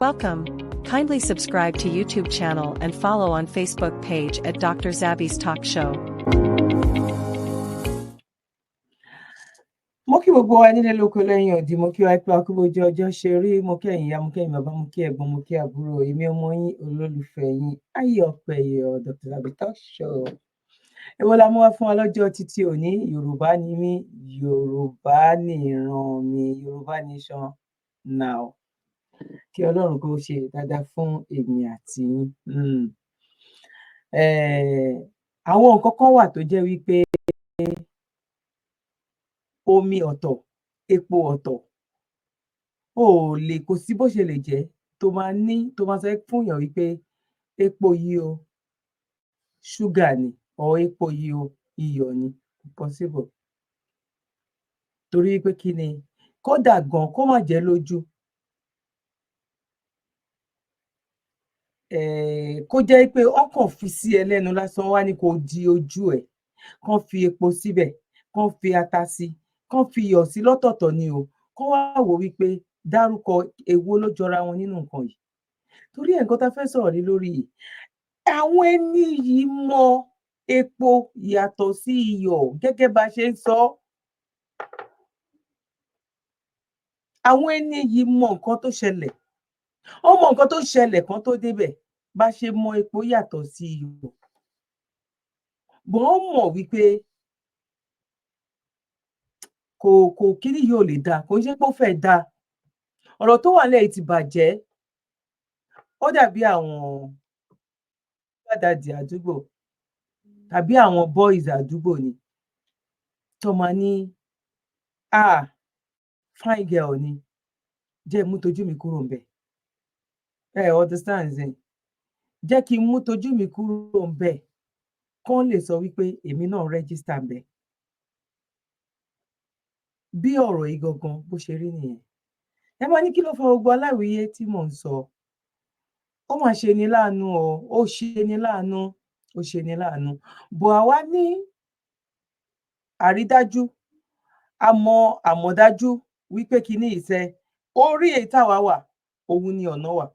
Welcome. Kindly subscribe to YouTube channel and follow on Facebook page at Dr. Zabby's Talk Show. Mo kí gbogbo wa nílé lóko lẹ́yìn odi. Mo kí wa pé akúbójú ọjọ́ ṣe rí. Mo kí ẹ̀yin ìyá, mo kí ẹ̀yin bàbá, mo kí ẹ̀gbọ́n, mo kí àbúrò. Èmi ọmọ yín, olólùfẹ́ yín, Ayé Ọpẹ́yọ, Dr. Zabby Talk Show. Èwo la mú wá fún wa lọ́jọ́ títí òní? Yorùbá ni mí, Yorùbá ni ìran mi, Yorùbá nation now. Kí Ọlọ́run kó ṣe dáadáa fún èmi àti yín. Àwọn nǹkan kan wà tó jẹ́ wípé omi ọ̀tọ̀, epo ọ̀tọ̀. O ò lè, kò sí bó ṣe lè jẹ́ tó máa ní tó máa sọ fún èèyàn wípé epo yìí o, ṣúgà ni, or epo yìí o, iyọ̀ ni. Kò possible. Torí pé kí ni? Kódà gan kó má jẹ́ lójú, kó jẹ́ pé wọ́n kàn fi sí ẹ lẹ́nu lásán, wá ní kó di ojú ẹ̀, kán fi epo síbẹ̀, kán fi ata sí, kán fi iyọ̀ sí lọ́tọ̀ọ̀tọ̀ ni o, kán wá wò wípé dárúkọ èwo ló jọra wọn nínú nǹkan yìí. Torí ẹ̀, nǹkan tá a fẹ́ sọ̀rọ̀ lé lórí yìí, àwọn ẹni yìí mọ epo yàtọ̀ sí iyọ̀ gẹ́gẹ́ bá a ṣe ń sọ. Àwọn ẹni yìí mọ nǹkan tó ṣẹlẹ̀, ó mọ nǹkan tó ṣẹlẹ̀ kán tó débẹ̀. Bá ṣe mọ epo yàtọ̀ sí iyọ̀ bọ́n, ó mọ̀ wípé kò kíní yìí ò lè dáa. Kò ń ṣe pé ó fẹ́ẹ́ dáa, ọ̀rọ̀ tó wà nílẹ̀ yìí ti bàjẹ́. Ó dàbí àwọn daddy àdúgbò tàbí àwọn boys àdúgbò ni tó máa ní, "Ah, fine girl ni, jẹ́ mú tojú mi kúrò ńbẹ̀." Ẹ understand zen? Jẹ́ kí n mú tojú mi kúrò ńbẹ̀ kán lè sọ wípé èmi náà register ńbẹ̀. Bí ọ̀rọ̀ yìí gangan bó ṣe rí nìyẹn. Ẹ máa ní kí ló fa gbogbo aláwìyé tí mò ń sọ? Ó mà ṣe ni láàánú o, ó ṣe ni láàánú, ó ṣe ni láàánú bò. Àwa ní àrídájú, a mọ àmọ̀dájú wípé kinní ìṣe orí èyí táwa wà, òun ni ọ̀nà wà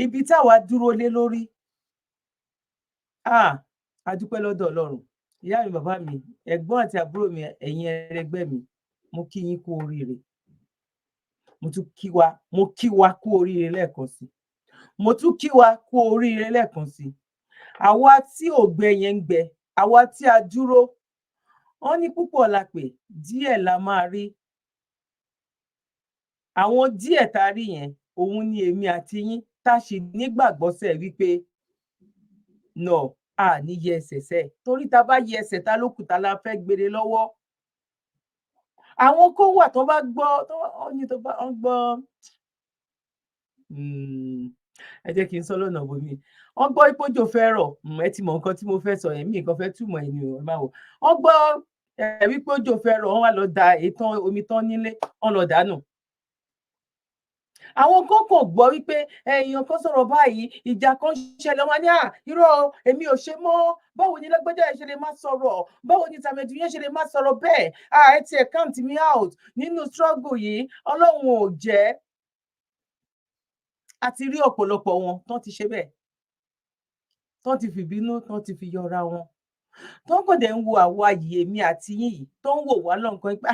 ibi táwa dúró lé lórí. Ah, a dúpẹ́ lọ́dọ̀ Ọlọ́run. Ìyá mi, bàbá mi, ẹ̀gbọ́n àti àbúrò mi, ẹ̀yin ẹlẹgbẹ́ mi, mo kí yín kú oríire. Mo tún kí wa, mo kí wa kú oríire lẹ́ẹ̀kan sí. Mo tún kí wa kú oríire lẹ́ẹ̀kan sí. Àwa tí ògbẹ yẹn ń gbẹ, àwa tí a dúró, wọn ní púpọ̀ la pè, díẹ̀ la máa rí. Àwọn díẹ̀ tá a rí yẹn, òun ni èmi àti yín tá a sì nígbàgbọ́ sẹ̀ wípé no, a ní yẹ ẹsẹ̀ sẹ̀, torí tá a bá yẹ ẹsẹ̀, ta ló kù tá la fẹ́ gbére lọ́wọ́? Àwọn kan wà tó bá gbọ́, tó ní tó bá ń gbọ́, ẹ jẹ́ kí n sọ lọ́nà bòmí. Wọ́n gbọ́ ìpọ́jọ fẹ́ rọ̀. Ẹ ti mọ nǹkan tí mo fẹ́ sọ yẹn, mí nǹkan fẹ́ túmọ̀ ẹ̀ ni o. Ẹ máa wò, wọ́n gbọ́ ẹ wípé òjò fẹ́ rọ̀, wọ́n wá lọ da ètò omi tán nílé, wọ́n lọ dànù. Àwọn kan kò gbọ́ wípé èèyàn kan sọ̀rọ̀ báyìí, ìjà kan ṣẹlẹ̀, wọn ní, "À, irọ́, èmi ò ṣe mọ́. Báwo ni lágbájá yẹn ṣe lè má sọ̀rọ̀? Báwo ni tàmẹ̀dù yẹn ṣe lè má sọ̀rọ̀ bẹ́ẹ̀? À, ẹ tiẹ̀ count me out nínú struggle yìí." Ọlọ́run ò jẹ́. A ti rí ọ̀pọ̀lọpọ̀ wọn tán ti ṣe bẹ́ẹ̀, tán ti fìbínú, tán ti fi yọra wọn, tán kò dẹ̀ ń wo àwa yìí, èmi àti yín yìí, tó ń wò wá lọ́nkàn pé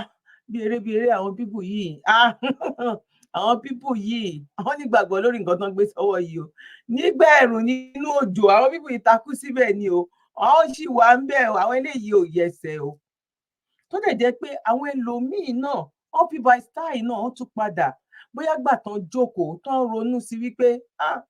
bí eré bí eré, àwọn people yìí, àwọn people yìí, àwọn nígbàgbọ́ lórí nǹkan tó ń gbé sọ́wọ́ yìí o. Nígbà ẹ̀rùn, nínú òjò, àwọn people yìí takú síbẹ̀ ni o, àwọn sì wà ń bẹ̀ o, àwọn eléyìí ò yẹsẹ̀ o. Tó dẹ̀ jẹ́ pé àwọn ẹlòmíín náà, wọ́n fi by style náà, wọ́n tún padà bóyá gbà tán jókòó, tán ronú sí wípé, ah,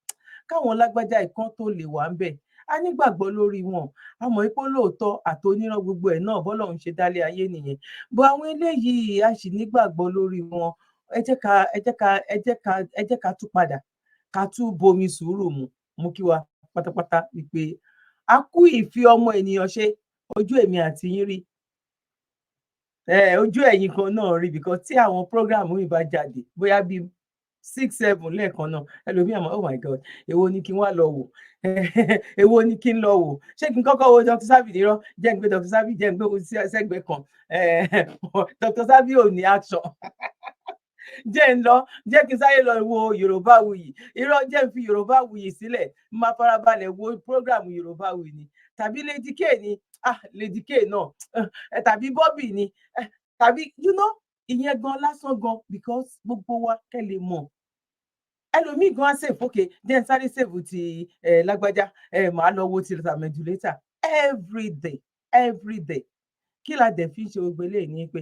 káwọn lágbájá ìkan tó lè wà ń bẹ̀, a nígbàgbọ́ lórí wọn, a mọ̀ pé lóòótọ́ àtonírọ́ gbogbo ẹ̀ náà, bọ́lọ́run ṣe dálé ayé nìyẹn bó. Àwọn eléyìí, a sì nígbàgbọ́ lórí wọn. Ẹ jẹ́ ká ẹ jẹ́ ká ẹ jẹ́ ká ẹ jẹ́ ká tún padà, ká tún bomi sùúrù mu. Mú kí wa pátápátá wípé a kú ìfi ọmọ ènìyàn ṣe. Ojú èmi àti yín rí, ojú ẹ̀yin kan náà rí, because tí àwọn program mi bá jáde, bóyá bíi six, seven lẹ́ẹ̀kan náà, ẹlòmíì àmọ́, "Oh my God, èwo ni kí n wá lọ wò? Èwo ni kí n lọ wò? Ṣé kí n kọ́kọ́ wo Dr. Zabby nírọ́? Jẹ́ n gbé Dr. Zabby, jẹ́ n gbé sẹ́gbẹ̀ẹ́ kan. Dr. Zabby ò ní action." Jẹ́ ń lọ, jẹ́ kí n sáré lọ wo Yorùbá Wuyì. Irọ́, jẹ́ ń fi Yorùbá Wuyì sílẹ̀, máa farabalẹ̀ wo program Yorùbá Wuyì ni, tàbí Lady K ni. Ah, Lady K náà, tàbí Bobby ni, tàbí ìyẹn gan lásán gan, because gbogbo wa kẹ́ lè mọ̀, ẹlòmíì gan á save. Okay, jẹ́ n sáré save ti lágbájá, màá lọ wo ti tàmẹ̀dù later. Every day, every day, kí la dẹ̀ fi ń ṣe gbogbo eléyìí ni pé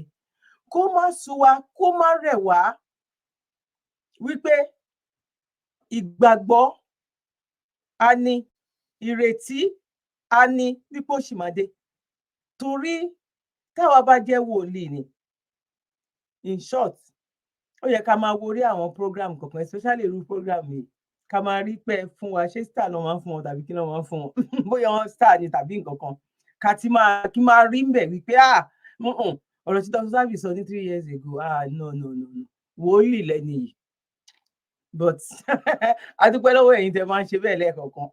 kó má sú wa, kó má rẹ̀ wá, wípé ìgbàgbọ́ a ní, ìrètí a ní wípé ó sì máa dé. Torí táwa bá jẹ́ wòlíì ni, in short, ó yẹ ká máa wo orí àwọn program kọ̀ọ̀kan, especially irú program yìí, ká máa rí pé fún wa ṣé star ló máa ń fún wọn tàbí kí ló máa ń fún wọn, bóyá wọn star ni tàbí nǹkan kan, ká ti máa kí máa rí mbẹ̀ wípé, ah, ọ̀rọ̀ tí Dr. Zabby sọ ní 3 years ago, ah, no, no, no, no, wòlíì lẹ́ni yìí. But a dúpẹ́ lọ́wọ́ ẹ̀yin tẹ́ máa ń ṣe bẹ́ẹ̀ lẹ́ẹ̀kọ̀ọ̀kan.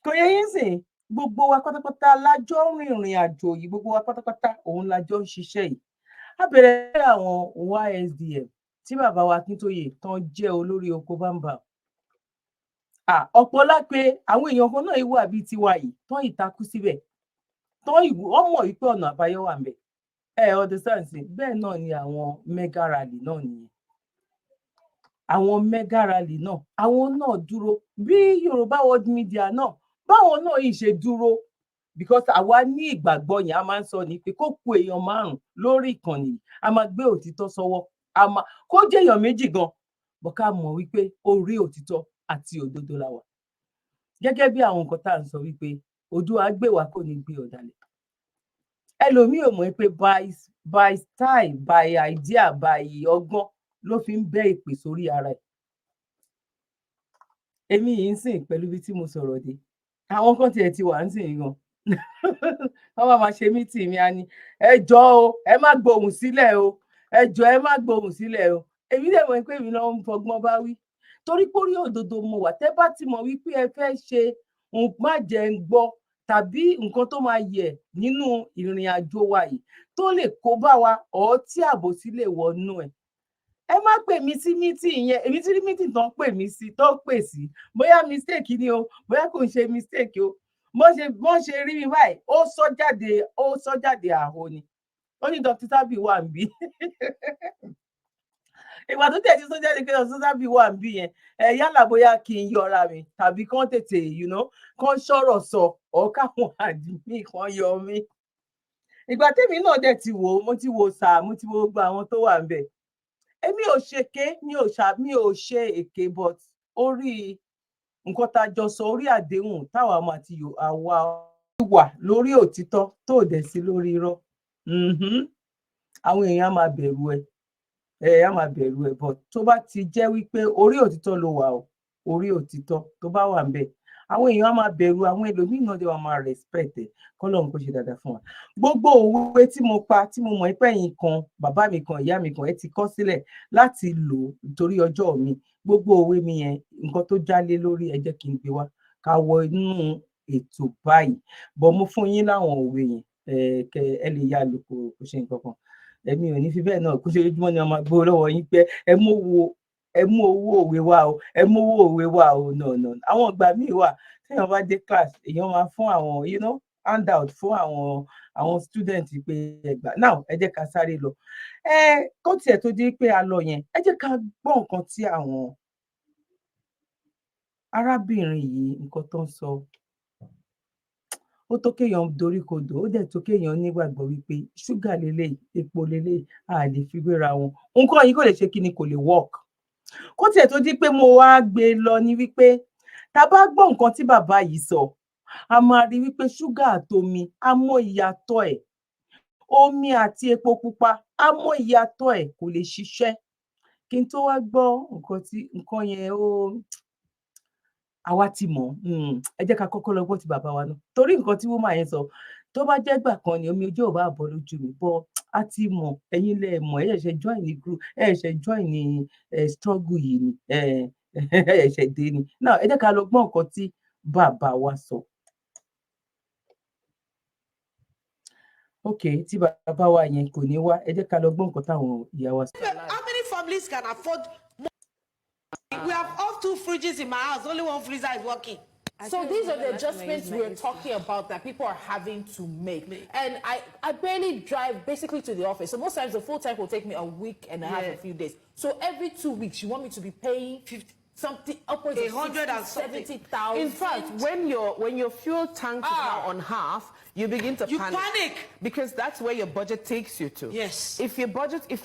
Kò yẹ yín sìn. Gbogbo wa pátápátá lájọ rìnrìn àjò yìí, gbogbo wa pátápátá òun lájọ ń ṣiṣẹ́ yìí. A bẹ̀rẹ̀ àwọn YSDM tí bàbá wa Akíntóyè tán jẹ́ olórí oko bámbà. Ọ̀pọ̀ lápé àwọn èèyàn kan náà wà bíi tiwa yìí tán ìtakú síbẹ̀ tán, wọ́n mọ̀ wípé ọ̀nà àbáyọ wà ńbẹ̀. Ẹ understand sí? Bẹ́ẹ̀ náà ni àwọn mega rally náà nìyẹn. Àwọn mega rally náà, àwọn náà dúró bí Yorùbá World Media náà, báwọn náà yìí ṣe dúró, because àwa ní ìgbàgbọ́ yẹn. A máa ń sọ ní pé kó ku èèyàn 5 lórí ìkànnì, a máa gbé òtítọ́ sọ́wọ́. A máa kó jẹ́ èèyàn 2 gan bọ́, ká mọ̀ wípé orí òtítọ́ àti òdodo la wà. Gẹ́gẹ́ bí àwọn nǹkan tá à ń sọ wípé Oòduà gbè wá, kò ní gbé ọ̀dàlẹ̀. Ẹlòmíì ò mọ̀ pé by style, by idea, by ọgbọ́n ló fi ń bẹ́ ìpè sórí ara ẹ̀. Èmi yìí ń sìn pẹ̀lú ibi tí mo sọ̀rọ̀ dé, àwọn kan tiẹ̀ ti wà ń sìn gan, wọ́n bá máa ṣe meeting mi, á ní, "Ẹ jọ̀ọ́ o, ẹ má gbohùn sílẹ̀ o. Ẹ jọ̀ọ́, ẹ má gbohùn sílẹ̀ o." Èmi dẹ̀ mọ̀ pé èmi náà ń fọgbọ́n bá wí, torí pé orí òdodo mo wà. Tẹ́ bá ti mọ̀ wípé ẹ fẹ́ ṣe má jẹ́ ń gbọ́ tàbí nǹkan tó máa yẹ nínú ìrìn àjò wa yìí, tó lè kó bá wa ọ̀ tí àbòsí lè wọnú ẹ̀, ẹ má pè mí sí meeting yẹn. Èmi tí rí meeting tó ń pè mí sí, tó ń pè sí, bóyá mistake ni o, bóyá kò ń ṣe mistake o. Bó ṣe rí mi báyìí, ó sọ jáde, ó sọ jáde àhó ni. Ó ní Dr. Zabby wà ń bí. Ìgbà tó tẹ̀ sí sọ jáde pé Dr. Zabby wà ń bí yẹn, ẹ yálà bóyá kí n yọra mi tàbí kán tètè kán sọ̀rọ̀ sọ ọ̀ káwọn àdìmí kan yọ mí. Ìgbà tèmi náà dẹ̀ ti wò ó, mo ti wò sáà, mo ti wo gbogbo àwọn tó wà ń bẹ̀. Èmi ò ṣèké, mi ò ṣà, mi ò ṣe èké, but orí nǹkan tá a jọ sọ, orí àdéhùn táwa ọmọ àti àwa wà lórí òtítọ́ tó dẹ̀ sí lórí irọ́, àwọn èèyàn á máa bẹ̀rù ẹ, ẹ á máa bẹ̀rù ẹ. But tó bá ti jẹ́ wípé orí òtítọ́ ló wà o, orí òtítọ́ tó bá wà ń bẹ̀, àwọn èèyàn á máa bẹ̀rù, àwọn ẹlòmíín náà dẹ̀ wọ́n máa respect ẹ̀. Kọ́lọ́run kó ṣe dáadáa fún wa. Gbogbo òwe tí mo pa, tí mo mọ̀ pé ẹ̀yin kan, bàbá mi kan, ìyá mi kan, ẹ ti kọ́ sílẹ̀ láti lò nítorí ọjọ́ mi, gbogbo òwe mi yẹn, nǹkan tó jálé lórí, ẹ jẹ́ kí n gbé wá ká wọ inú ètò báyìí. Bọ̀ mo fún yín láwọn òwe yẹn, kẹ ẹ lè yá lò. Kò ṣe nǹkan kan, èmi ò ní fi bẹ́ẹ̀ náà. Kó ṣe ojúmọ́ ni wọ́n máa gbowó lọ́wọ́ yín pé ẹ mú owó òwe wá o, ẹ mú owó òwe wá o. No, no, àwọn ìgbà míì wà téèyàn bá dé class, èèyàn máa fún àwọn handout fún àwọn student pé ẹgbà. Now, ẹ jẹ́ ká sáré lọ. Ẹ kó tiẹ̀ tó di pé a lọ yẹn, ẹ jẹ́ ká gbọ́ nǹkan tí àwọn arábìnrin yìí, nǹkan tó ń sọ. Ó tó kéèyàn dorí kodò, ó dẹ̀ tó kéèyàn nígbàgbọ́ wípé ṣúgà leléyìí, epo leléyìí, a lè fi wéra wọn. Nǹkan yìí kò lè ṣe kí ni, kò lè work. Kó tiẹ̀ tó di pé mo wá gbé e lọ ní wípé tá a bá gbọ́ nǹkan tí bàbá yìí sọ, a máa rí wípé ṣúgà àtomi, a mọ ìyàtọ̀ ẹ̀, omi àti epo pupa, a mọ ìyàtọ̀ ẹ̀, kò lè ṣiṣẹ́. Kí n tó wá gbọ́ nǹkan tí nǹkan yẹn ó àwa ti mọ̀, ẹ jẹ́ ká kọ́kọ́ lọ gbọ́ ti bàbá wa náà, torí nǹkan tí woman yẹn sọ, tó bá jẹ́ gbà kan ni, omi ojú ò bá bọ́ lójú mi bọ́. A ti mọ̀, ẹ̀yin lẹ mọ̀, ẹ ṣẹ̀ṣẹ̀ join ní group, ẹ ṣẹ̀ṣẹ̀ join ní struggle yìí ni, ẹ ṣẹ̀ṣẹ̀ dé ni. Now, ẹ jẹ́ ká lọ gbọ́ nǹkan tí bàbá wa sọ. Ok, tí bàbá wa yẹn kò ní wá, ẹ jẹ́ ká lọ gbọ́ nǹkan táwọn ìyá wa sọ. How many families can afford more? We have off two fridges in my house. Only one freezer is working. So these are the adjustments we're talking about that people are having to make. And I barely drive basically to the office. So most times the full tank will take me a week and a half, a few days. So every 2 weeks, you want me to be paying 50, something upwards A of hundred 60, and something. 70,000. In fact, when your fuel tank is now on half, you begin to You panic. Panic. Because that's where your budget takes you to. If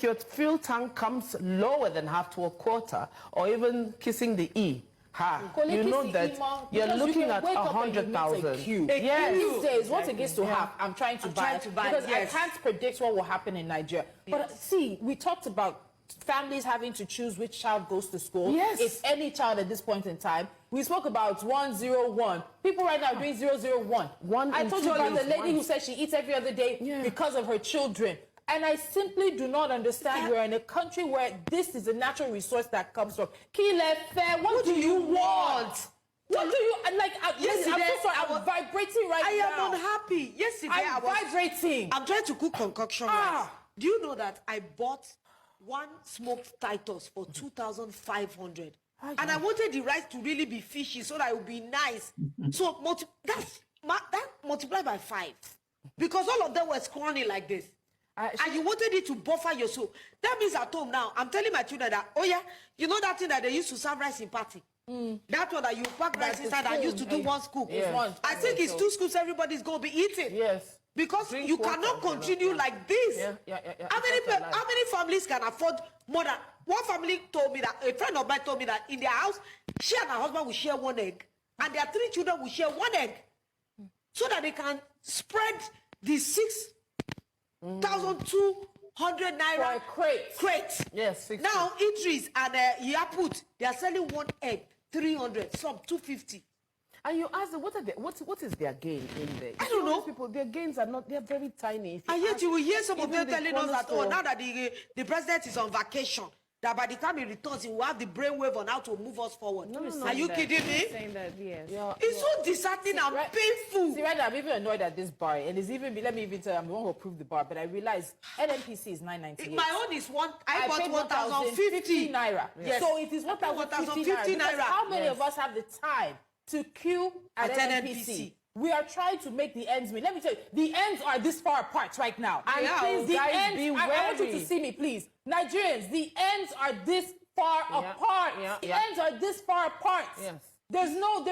your fuel tank comes lower than half to a quarter, or even kissing the E, ha, Kole you know kiss the that E mọ́, you're because you looking can at wake a up and you hundred meet a thousand. queue. A queue. These days, once it gets to half, I'm trying to I'm buy, trying to buy, because yes. I can't predict what will happen in Nigeria. But see, we talked about families having to choose which child goes to school. If any child at this point in time. We spoke about 101. People right now are doing 001. One I in told two you about the days, lady one. who said she eats every other day because of her children. And I simply do not understand. We're in a country where this is a natural resource that comes from. Kí lẹ fẹ́, what do you want? What do you and like? Listen, I'm Yesterday, so sorry. I I'm vibrating right I am now. Unhappy. Yesterday, I'm I was vibrating. I'm trying to cook concoction rice. Do you know that I bought one smoked Titus for 2,500? And I wanted the rice to really be fishy so that it would be nice. So that multiplied by five. Because all of them were scrawny like this. And you wanted it to buffer your soup. That means at home now, I'm telling my children that, oh yeah, you know that thing that they used to serve rice in party? That one that you pack rice The inside and used to spoon, do eh, one scoop. it's one I think it's two scoops everybody's going to be eating. Because Drink you water, cannot you know, continue yeah. like this. It's not alive. How many families can afford more than one family told me that a friend of mine told me that in their house, she and her husband will share one egg, and their three children will share one egg, so that they can spread the 6,200 naira For a crate. crate. Yes, 60. Now Idris and Yaput, they are selling one egg 300, some 250. And you ask them, what is their gain in there? You I see don't all know. these people, their gains are not, they're very tiny. If you And yet ask you will hear some of even them the telling us corner that, oh, store- now that the president is on vacation, that by the time he returns, he will have the brainwave on how to move us forward. No, Are you that- kidding me? Saying that, yes. It's so disheartening and painful. See, right now, I'm even annoyed at this bar, and it's even, let me even tell you, I'm the one who approved the bar, but I realized NNPC is 998. My own is one, I bought paid 1,050. naira. Yes. So it is I paid 1,050 1,050 naira. Because naira. how many of us have the time to queue at At NNPC? NNPC? We are trying to make the ends meet. Let me tell you, the ends are this far apart right now. And please, The guys, ends, be I want you to wary. see me, please. Nigerians, the ends are this far apart. The ends are this far apart. There's no,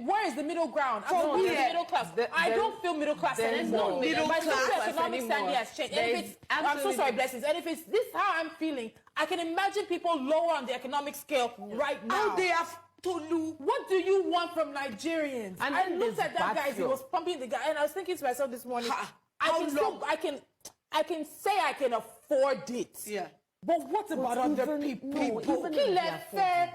where is the middle ground? I'm For not where? middle class. There- I there- don't feel middle class there is anymore. no middle My class socioeconomic anymore. standing has changed. And There if is it's, I'm so sorry, absolutely- blessings. And if it's this how I'm feeling, I can imagine people lower on the economic scale right now. How they have Tolu. What do you want from Nigerians? And I then looked there's at that bad guy as he fuel. was pumping the guy, and I was thinking to myself this morning, Ha, I how can still, long? I can say I can afford it. But what about other even- people? no, even if Kí they lẹ afford fẹ́?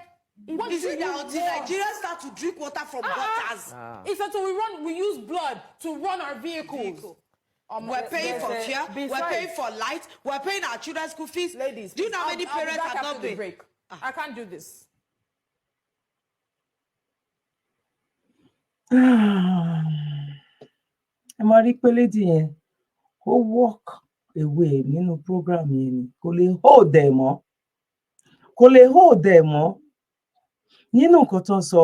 What Is do it you that until want? Nigeria start to drink water from gutters? It's until we use blood to run our vehicles. Vehicle. We're paying for There's a- fuel, we're besides- paying for light, we're paying our children's school fees. Ladies, Do you know how please, many I'll be parents back have after not the paid? break. I can't do this. Ẹ máa rí pé lady yẹn, ó walk away nínú program yẹn ni. Kò lè hold ẹ̀ mọ́, kò lè hold ẹ̀ mọ́. Nínú nǹkan tó ń sọ,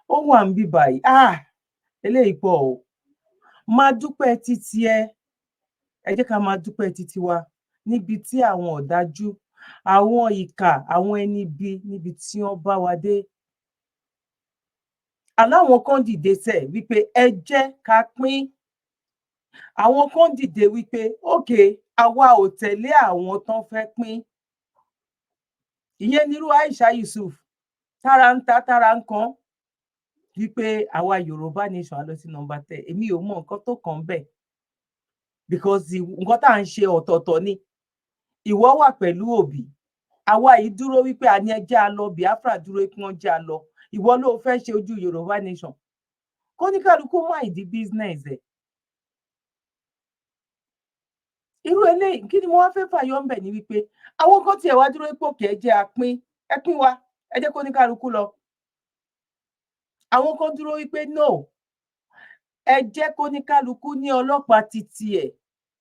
ó wà ń bí báyìí. Ah, eléyìí pọ̀ o. Máa dúpẹ́ títí ẹ. Ẹ jẹ́ ká máa dúpẹ́ títí wa níbi tí àwọn ọ̀dájú, àwọn ìkà, àwọn ẹni ibi, níbi tí wọ́n bá wa dé. Aláwọn kan dìde sẹ wípé ẹ jẹ́ ká pín. Àwọn kan dìde wípé okay, àwa ò tẹ̀lé àwọn tán fẹ́ pín. Ìyẹn nírú Aisha Yusuf, tára ń ta, tára ń kan wípé àwa Yorùbá nation á lọ sí number 10. Èmi ò mọ nǹkan tó kàn bẹ́ẹ̀, because nǹkan tá à ń ṣe ọ̀tọ̀ọ̀tọ̀ ni. Ìwọ wà pẹ̀lú Òbí, àwa yìí dúró wípé a ní ẹ jẹ́ a lọ Biafra, dúró kí wọ́n jẹ́ a lọ. Ìwọ ló fẹ́ ṣe ojú Yorùbá nation. Kóníkálukú má ìdí business ẹ̀. Irú eléyìí, kí ni mo wá fẹ́ fàyọ ńbẹ̀ ni wípé àwọn kan tiẹ̀ wá dúró pé okay, ẹ jẹ́ a pín, ẹ pín wa, ẹ jẹ́ kóníkálukú lọ. Àwọn kan dúró wípé no, ẹ jẹ́ kóníkálukú ní ọlọ́pàá títí ẹ̀.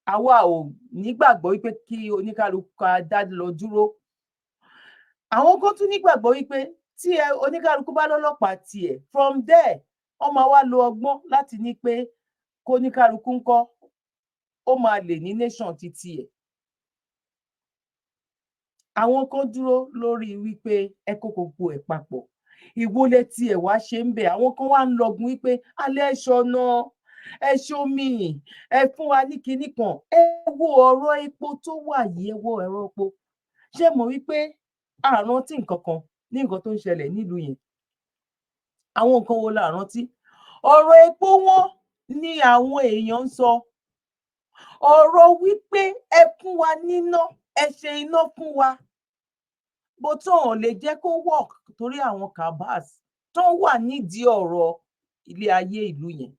Àwa ò nígbàgbọ́ wípé kí oníkálukú ká dá lọ dúró. Àwọn kan tún nígbàgbọ́ wípé tí oníkálukú bá lọ́lọ́pàá tiẹ̀, from there wọ́n máa wá lo ọgbọ́n láti ní pé kó oníkálukú ńkọ́, ó máa lè ní nation ti tiẹ̀. Àwọn kan dúró lórí wípé ẹ kó gbogbo ẹ̀ papọ̀. Ìwọlé tiẹ̀ wá ṣe ń bẹ̀. Àwọn kan wá ń lọgun wípé alẹ́ ṣọ̀nà, ẹ ṣomi, ẹ fún wa ní kinní kan. Ẹ wo ọ̀rọ̀ epo tó wà yìí, ẹ wo ọ̀rọ̀ epo. Ṣé mọ̀ wípé àrántí nǹkan kan ní nǹkan tó ń ṣẹlẹ̀ nílùú yẹn? Àwọn nǹkan wo la rántí? Ọ̀rọ̀ epo wọn ni àwọn èèyàn ń sọ, ọ̀rọ̀ wípé ẹ fún wa níná, ẹ ṣe iná fún wa bó tó hàn lè jẹ́ kó work, torí àwọn cabals tó wà nídìí ọ̀rọ̀ ilé ayé ìlú yẹn.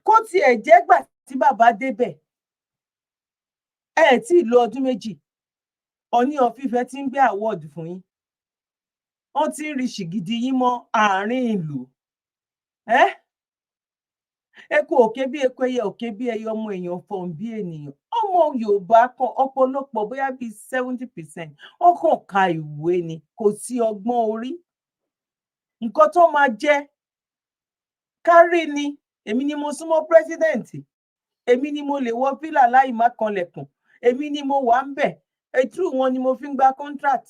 Kó tiẹ̀ jẹ́ gbà tí bàbá débẹ̀, ẹ tí ì lo ọdún 2, Ọọ̀ni of Ifẹ̀ tí ń gbé award fún yín, wọ́n ti ń rí ṣìgìdì yín mọ́ àárín ìlú. Ẹ eku òkè bí eku, ẹyẹ òkè bí ẹyẹ, ọmọ èèyàn fọhùn bí ènìyàn. Ọmọ Yorùbá kan, ọ̀pọ̀lọpọ̀, bóyá bíi 70%, wọ́n kàn ka ìwé ni, kò sí ọgbọ́n orí. Nǹkan tó máa jẹ kárí ni èmi ni mo súnmọ́ president, èmi ni mo lè wọ fílà láì má kanlẹ̀kùn, èmi ni mo wà ń bẹ̀, ètú wọn ni mo fi ń gba contract.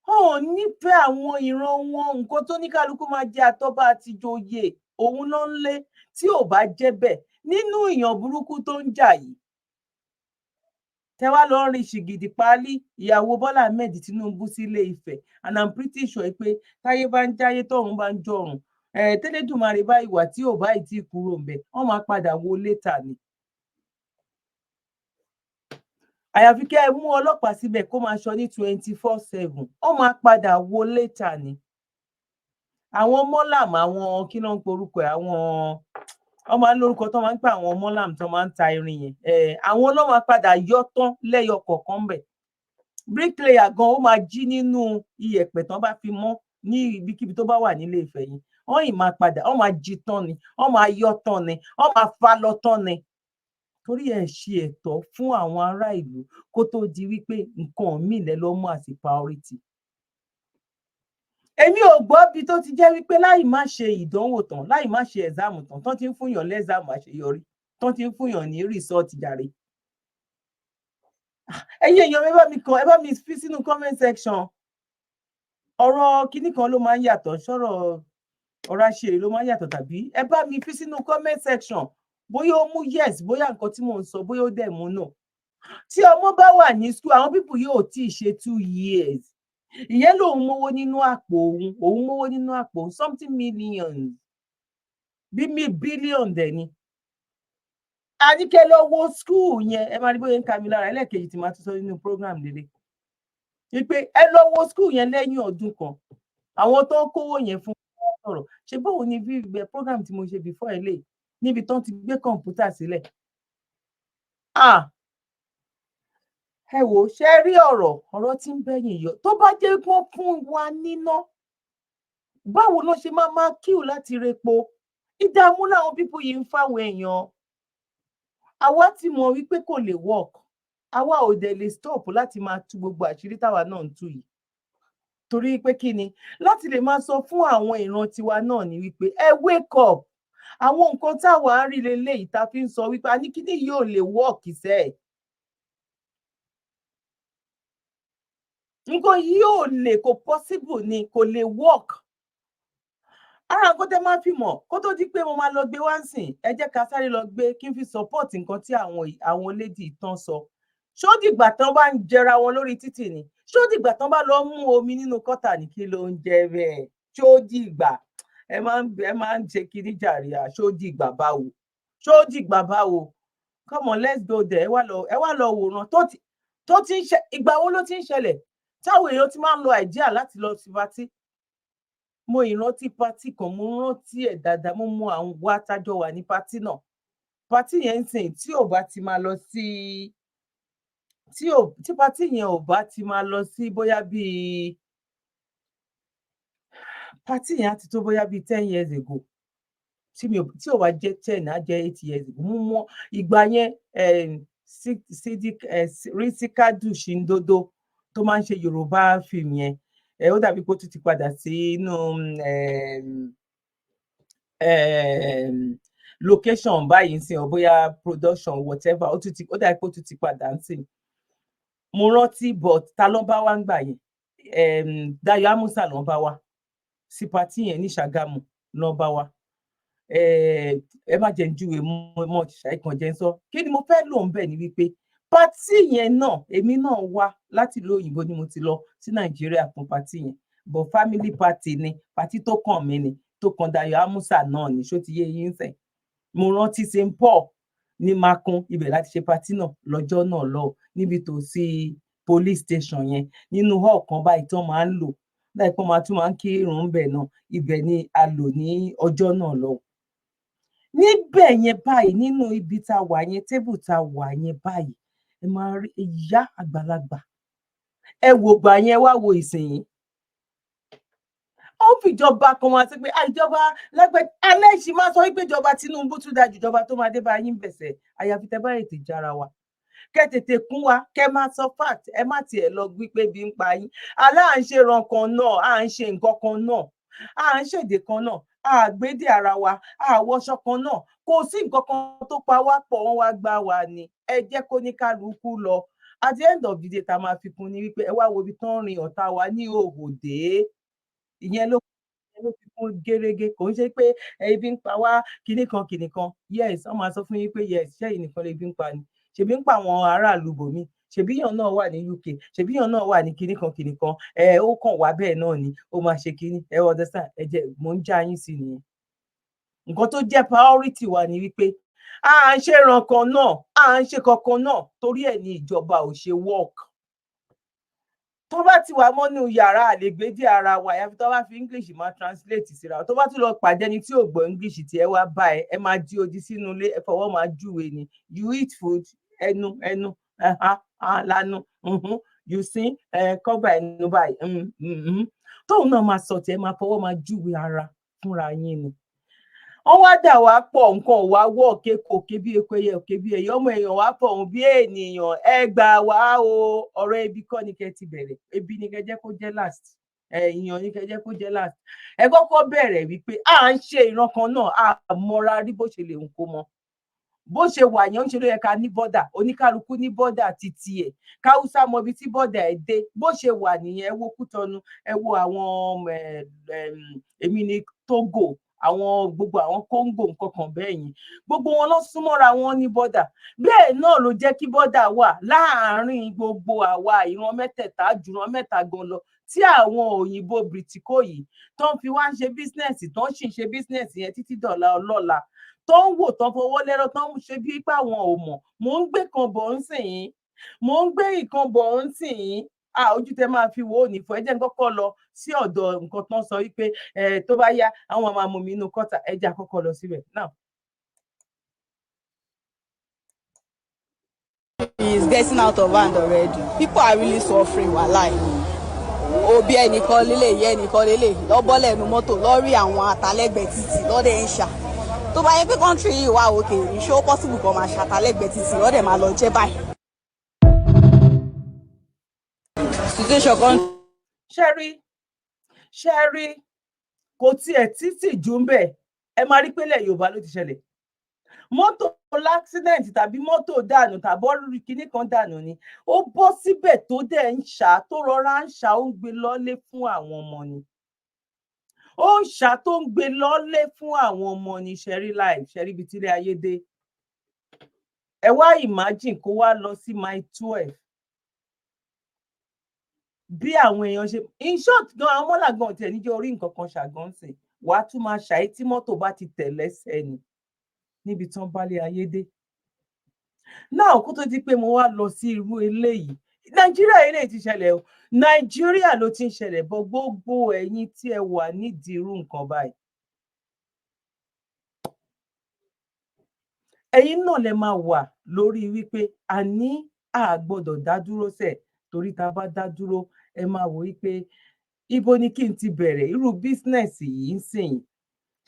Wọn ò nífẹ̀ẹ́ àwọn ìran wọn. Nǹkan tó ní kálukú máa jẹ, àtọ́ba àtijọ́yè, òun ló ń lé. Tí ò bá jẹ́ bẹ́ẹ̀, nínú ìyàn burúkú tó ń jà yìí, tẹ wá lọ rin ṣìgìdì páálí ìyàwó Bọ́lá Ahmed Tinubu sílé Ifẹ̀, and I'm pretty sure pé táyé bá ń jáyé, tọ̀run bá ń jọ̀run, tẹ́lẹ̀dùmarè bá ìwà tí ò bá ì tí kúrò ń bẹ̀, wọ́n máa padà wo létà ni. Àyàfi kẹ́ ẹ mú ọlọ́pàá síbẹ̀ kó máa ṣọ́ ní 24/7, wọ́n máa padà wo létà ni. Àwọn mọ́làm, àwọn kí ló ń porúkọ ẹ̀, àwọn wọ́n máa ń lórúkọ tó máa ń pè àwọn mọ́làm tó máa ń ta irin yẹn, àwọn ló máa padà yọ tán lẹ́yọ kọ̀ọ̀kan bẹ̀. Bricklayer gan, ó máa jí nínú iyẹ̀pẹ̀ tán bá fi mọ́ ní ibikíbi tó bá wà nílé Ifẹ̀ yẹn, wọ́n yìí máa padà, wọ́n máa jí tán ni, wọ́n máa yọ tán ni, wọ́n máa fa lọ tán ni, torí ẹ̀ ṣe ẹ̀tọ́ fún àwọn ará ìlú kó tó di wípé nǹkan míì lẹ lọ́ mú àti priority. Èmi ò gbọ́ bí tó ti jẹ́ wípé láì má ṣe ìdánwò tán, láì má ṣe exam tán, tán ti ń fúnyàn l'exam àṣeyọrí, tán ti ń fúnyàn ní result jàre. Ẹ̀yin èèyàn, ẹ bá mi kàn, ẹ bá mi fi sínú comment section. Ọ̀rọ̀ kinní kan ló máa ń yàtọ̀, sọ̀rọ̀ ọ̀rọ̀ àṣírí ló máa ń yàtọ̀, tàbí ẹ bá mi fi sínú comment section bóyá ó mú yes, bóyá nǹkan tí mò ń sọ, bóyá ó dẹ̀ mú no. Tí ọmọ bá wà ní school, àwọn people yóò tí ì ṣe 2 years, ìyẹn lòun mówó nínú àpò òun, òun mówó nínú àpò òun, something millions, bí mi billion dẹ̀ ni. Àníkẹ́ lọ wo school yẹn, ẹ máa rí bóyá ń ka mi lára. Ẹlẹ́ẹ̀kejì tí màá tún sọ nínú program lélẹ̀ wípé ẹ lọ wo school yẹn lẹ́yìn ọdún kan. Àwọn tó ń kówó yẹn fún wọn sọ̀rọ̀ ṣe bóun ni bí program tí mo ṣe before ẹ lè níbi tán ti gbé kọ̀ǹpútà sílẹ̀. Ah, ẹ wò, ṣe rí ọ̀rọ̀, ọ̀rọ̀ tí ń bẹ̀yìn yọ. Tó bá jẹ́ pé wọ́n fún wa níná, báwo ló ṣe máa máa queue láti repo? Ìdààmú làwọn people yìí ń fáwọn èèyàn. Àwa ti mọ̀ wípé kò lè work, àwa ò dẹ̀ lè stop láti máa tú gbogbo àṣírí táwa náà ń tú yìí, torí pé kí ni? Láti lè máa sọ fún àwọn ìran tiwa náà ní wípé ẹ wake up. Àwọn nǹkan táwa ń rí leléyìí tá a fi ń sọ wípé a ní kíní yóò lè work sẹ́ẹ̀. Nǹkan yìí ò lè, kò possible ni, kò lè work. Ara nǹkan tẹ́ máa fi mọ̀, kó tó di pé mo máa lọ gbé wá ń sìn, ẹ jẹ́ ká sáré lọ gbé kí n fi support nǹkan tí àwọn lady tán sọ. Ṣó dìgbà tán bá ń jẹra wọn lórí títì ni? Ṣó dìgbà tán bá lọ mú omi nínú kọ́tà ní? Kí ló ń jẹ bẹ́ẹ̀? Ṣó dìgbà ẹ máa ń ṣe kiri jàre? À, ṣó dìgbà báwo? Ṣó dìgbà báwo? Come on, let's go there. Ẹ wá lọ wòran tó ti ń ṣe. Ìgbà wo ló ti ń ṣẹlẹ̀ táwọn èèyàn ti máa ń lo idea láti lọ sí party? Mo ìrántí party kan, mo rántí ẹ̀ dáadáa. Mo mú àwọn wá tájọ wà ní party náà. Party yẹn ń sìn, tí ò bá ti máa lọ sí, tí party yẹn ò bá ti máa lọ sí, bóyá bíi party yẹn á ti tó bóyá bíi 10 years ago. Tí mi ò tí ò bá jẹ́ 10, á jẹ́ 8 years ago. Mo mọ ìgbà yẹn, Sidik Risikadu Shindodo tó máa ń ṣe Yorùbá fíìmù yẹn, ó dàbí pé ó tún ti padà sínú location báyìí ń sìn ọ, bóyá production, whatever. Ó tún ti, ó dàbí pé ó tún ti padà ń sìn. Mo rántí, but ta ló ń bá wa ń gbà yẹn? Dayọ̀ Amusa ló ń bá wa sí party yẹn ní Ṣàgámù ló ń bá wa. Ẹ má jẹ́ ń júwe mọ́, ṣàìkàn jẹ́ ń sọ. Kí ni mo fẹ́ lò ń bẹ̀ ni wípé party yẹn náà, èmi náà wá láti ìlú òyìnbó ni mo ti lọ sí Nàìjíríà fún party yẹn, but family party ni, party tó kàn mí ni, tó kan Dayọ̀ Amusa náà ni. Ṣó ti yé yín sẹ́yìn? Mo rántí St Paul ní Makun, ibẹ̀ láti ṣe party náà lọ́jọ́ náà lọ, níbi tó sí police station yẹn, nínú hall kan báyìí tí wọ́n máa ń lò láìpẹ́, máa tún máa ń kírun bẹ̀ náà. Ibẹ̀ ni a lò ní ọjọ́ náà lọ. Níbẹ̀ yẹn báyìí, nínú ibi tá a wà yẹn, table tá a wà yẹn báyìí, ẹ máa rí ìyá àgbàlagbà. Ẹ wò gbà yẹn, wá wo ìsìnyí. Ó ń fìjọba kan wá sí pé àìjọba lágbẹ alẹ́ ìṣì máa sọ wípé ìjọba Tinubu tún dájú ìjọba tó máa dé bá yín bẹ̀sẹ̀. Àyàfi tẹ bá ètè jára wa, kẹ tètè kún wa, kẹ máa sọ fact. Ẹ má tiẹ̀ lọ gbí pé bí ń pa yín. Alá à ń ṣe ran kan náà, à ń ṣe nǹkan kan náà, à ń ṣèdè kan náà, à gbédè ara wa, à wọṣọ kan náà, kò sí nǹkan kan tó pa wá pọ̀. Wọ́n wá gbá wa ni. Ẹ jẹ́ kó ní kálukú lọ. At the end of the day, tá a máa fi kún ni wípé ẹ wá wo ibi tán rin ọ̀tá wa ní òhòdè. Ìyẹn ló fi kún gérégé. Kò ń ṣe pé ebi ń pa wá, kinní kan kinní kan. Yes, wọ́n máa sọ fún yín pé yes, ṣẹ́yìn nìkan lè ebi ń pa ni? Ṣèbí ń pa àwọn aráàlú bòmí, ṣèbí yàn náà wà ní UK, ṣèbí yàn náà wà ní kinní kan kinní kan. Ẹ ó kàn wá bẹ́ẹ̀ náà ni ó máa ṣe kinní. Ẹ understand? Ẹ jẹ́ mò ń já yín sí nìyẹn. Nǹkan tó jẹ́ priority wa ni wípé à ń ṣe ìran kan náà, à ń ṣe kankan náà, torí ẹ̀ ní ìjọba ò ṣe work. Tó bá ti wà mọ́nú yàrá, àlègbèdè ara wa, àyàfi tó bá fi English máa translate síra. Tó bá tún lọ pàdé ẹni tí ò gbọ́ English, tí ẹ wá bá ẹ, ẹ máa di odi sínú ilé, ẹ fọwọ́ máa júwe ni. You eat food, ẹnu ẹnu lanu, you sing, cover ẹnu báyìí. Tóun náà máa sọ tí ẹ máa fọwọ́ máa júwe ara fúnra yín ni. Wọ́n wá dà wá pọ̀, nǹkan ò wá wọ́ òkè kò òkè bí eku ẹyẹ òkè bí ẹyẹ, ọmọ èèyàn wá fọ̀hún bí ènìyàn. Ẹ gbà wá o. Ọ̀rọ̀ ebi kọ́ ni kẹ́ ti bẹ̀rẹ̀. Ebi ni kẹ́ jẹ́ kó jẹ́ last, èèyàn ni kẹ́ jẹ́ kó jẹ́ last. Ẹ kọ́kọ́ bẹ̀rẹ̀ wípé à ń ṣe ìran kan náà, à mọ́ra rí bó ṣe lè ń kó mọ́ bó ṣe wà yẹn. Ń ṣe ló yẹ ká ní border, oníkálukú ní border títí ẹ̀, káwúsá mọ ibi tí border ẹ̀ dé. Bó ṣe wà nìyẹn. Ẹ wo Kútọnu, ẹ wo àwọn èmi ní Togo, àwọn gbogbo àwọn Congo, nǹkan kan bẹ́ẹ̀ yẹn, gbogbo wọn lọ súnmọ́ra wọn ní border. Bẹ́ẹ̀ náà ló jẹ́ kí border wà láàárín gbogbo àwa ìran mẹ́tẹ̀ẹ̀ta, jùran mẹ́ta gan lọ, tí àwọn òyìnbó Bìrìtìkó yìí tó ń fi wá ń ṣe business, tó ń sì ń ṣe business yẹn títí dọ̀la ọlọ́la, tó ń wò, tó ń fọwọ́ lẹ́rọ̀, tó ń ṣe bí pé àwọn ò mọ̀. Mò ń gbé kan bọ̀ ń sìn yín, mò ń gbé ìkan bọ̀ ń sìn yín. Ojú tẹ máa fi wò ó ní fún ẹ. Jẹ́ n kọ́kọ́ lọ sí ọ̀dọ̀ nǹkan tán sọ wípé tó bá yá, àwọn máa mú mi inú kọ́tà. Ẹ jẹ́ àkọ́kọ́ lọ síbẹ̀ náà. Is getting out of hand already. People are really suffering, wallahi. Òbí ẹnìkan lélẹ̀, ìyá ẹnìkan lélẹ̀, lọ́bọ́lẹ̀ nu mọ́tò lọ́rí àwọn àtàlẹ́gbẹ̀ẹ́ títì lọ́dẹ̀ ń ṣà. Tó bá yẹ pé country yìí wà òkè, ìṣó possible kan máa ṣàtàlẹ́gbẹ̀ẹ́ títì lọ́dẹ̀ máa lọ jẹ́ báyìí. Situation kan. Ṣẹ́rí ṣẹ́rí, kò tiẹ̀ títì jù ń bẹ̀. Ẹ máa rí pélé Yorùbá ló ti ṣẹlẹ̀. Mọ́tò l'accident tàbí mọ́tò dànù tàbí ọ̀rùn kinní kan dànù ni ó bọ́ síbẹ̀, tó dẹ̀ ń ṣá, tó rọra ń ṣá, ó ń gbé lọ́lé fún àwọn ọmọ ni. Ó ń ṣá, tó ń gbé lọ́lé fún àwọn ọmọ ni. Ṣẹ́rí láì ṣẹ́rí ibi tílé ayé dé. Ẹ wá imagine kó wá lọ sí Mile 12, bí àwọn èèyàn ṣe, in short gan, àwọn mọ́là gan tiẹ̀ níjẹ́ orí nǹkan kan ṣàgán sìn, wàá tún máa ṣàì tí mọ́tò bá ti tẹ̀ lẹ́sẹ̀ ni níbi tán bálé ayé dé náà. Kó tó di pé mo wá lọ sí irú eléyìí, Nàìjíríà eléyìí ti ṣẹlẹ̀ o. Nàìjíríà ló ti ń ṣẹlẹ̀ bọ́. Gbogbo ẹ̀yin tí ẹ wà nídìí irú nǹkan báyìí, ẹ̀yin náà lẹ máa wà lórí wípé àní a gbọ́dọ̀ dá dúró sẹ̀, torí tá a bá dá dúró, ẹ máa wò wípé ibo ni kí n ti bẹ̀rẹ̀ irú business yìí ń sìn.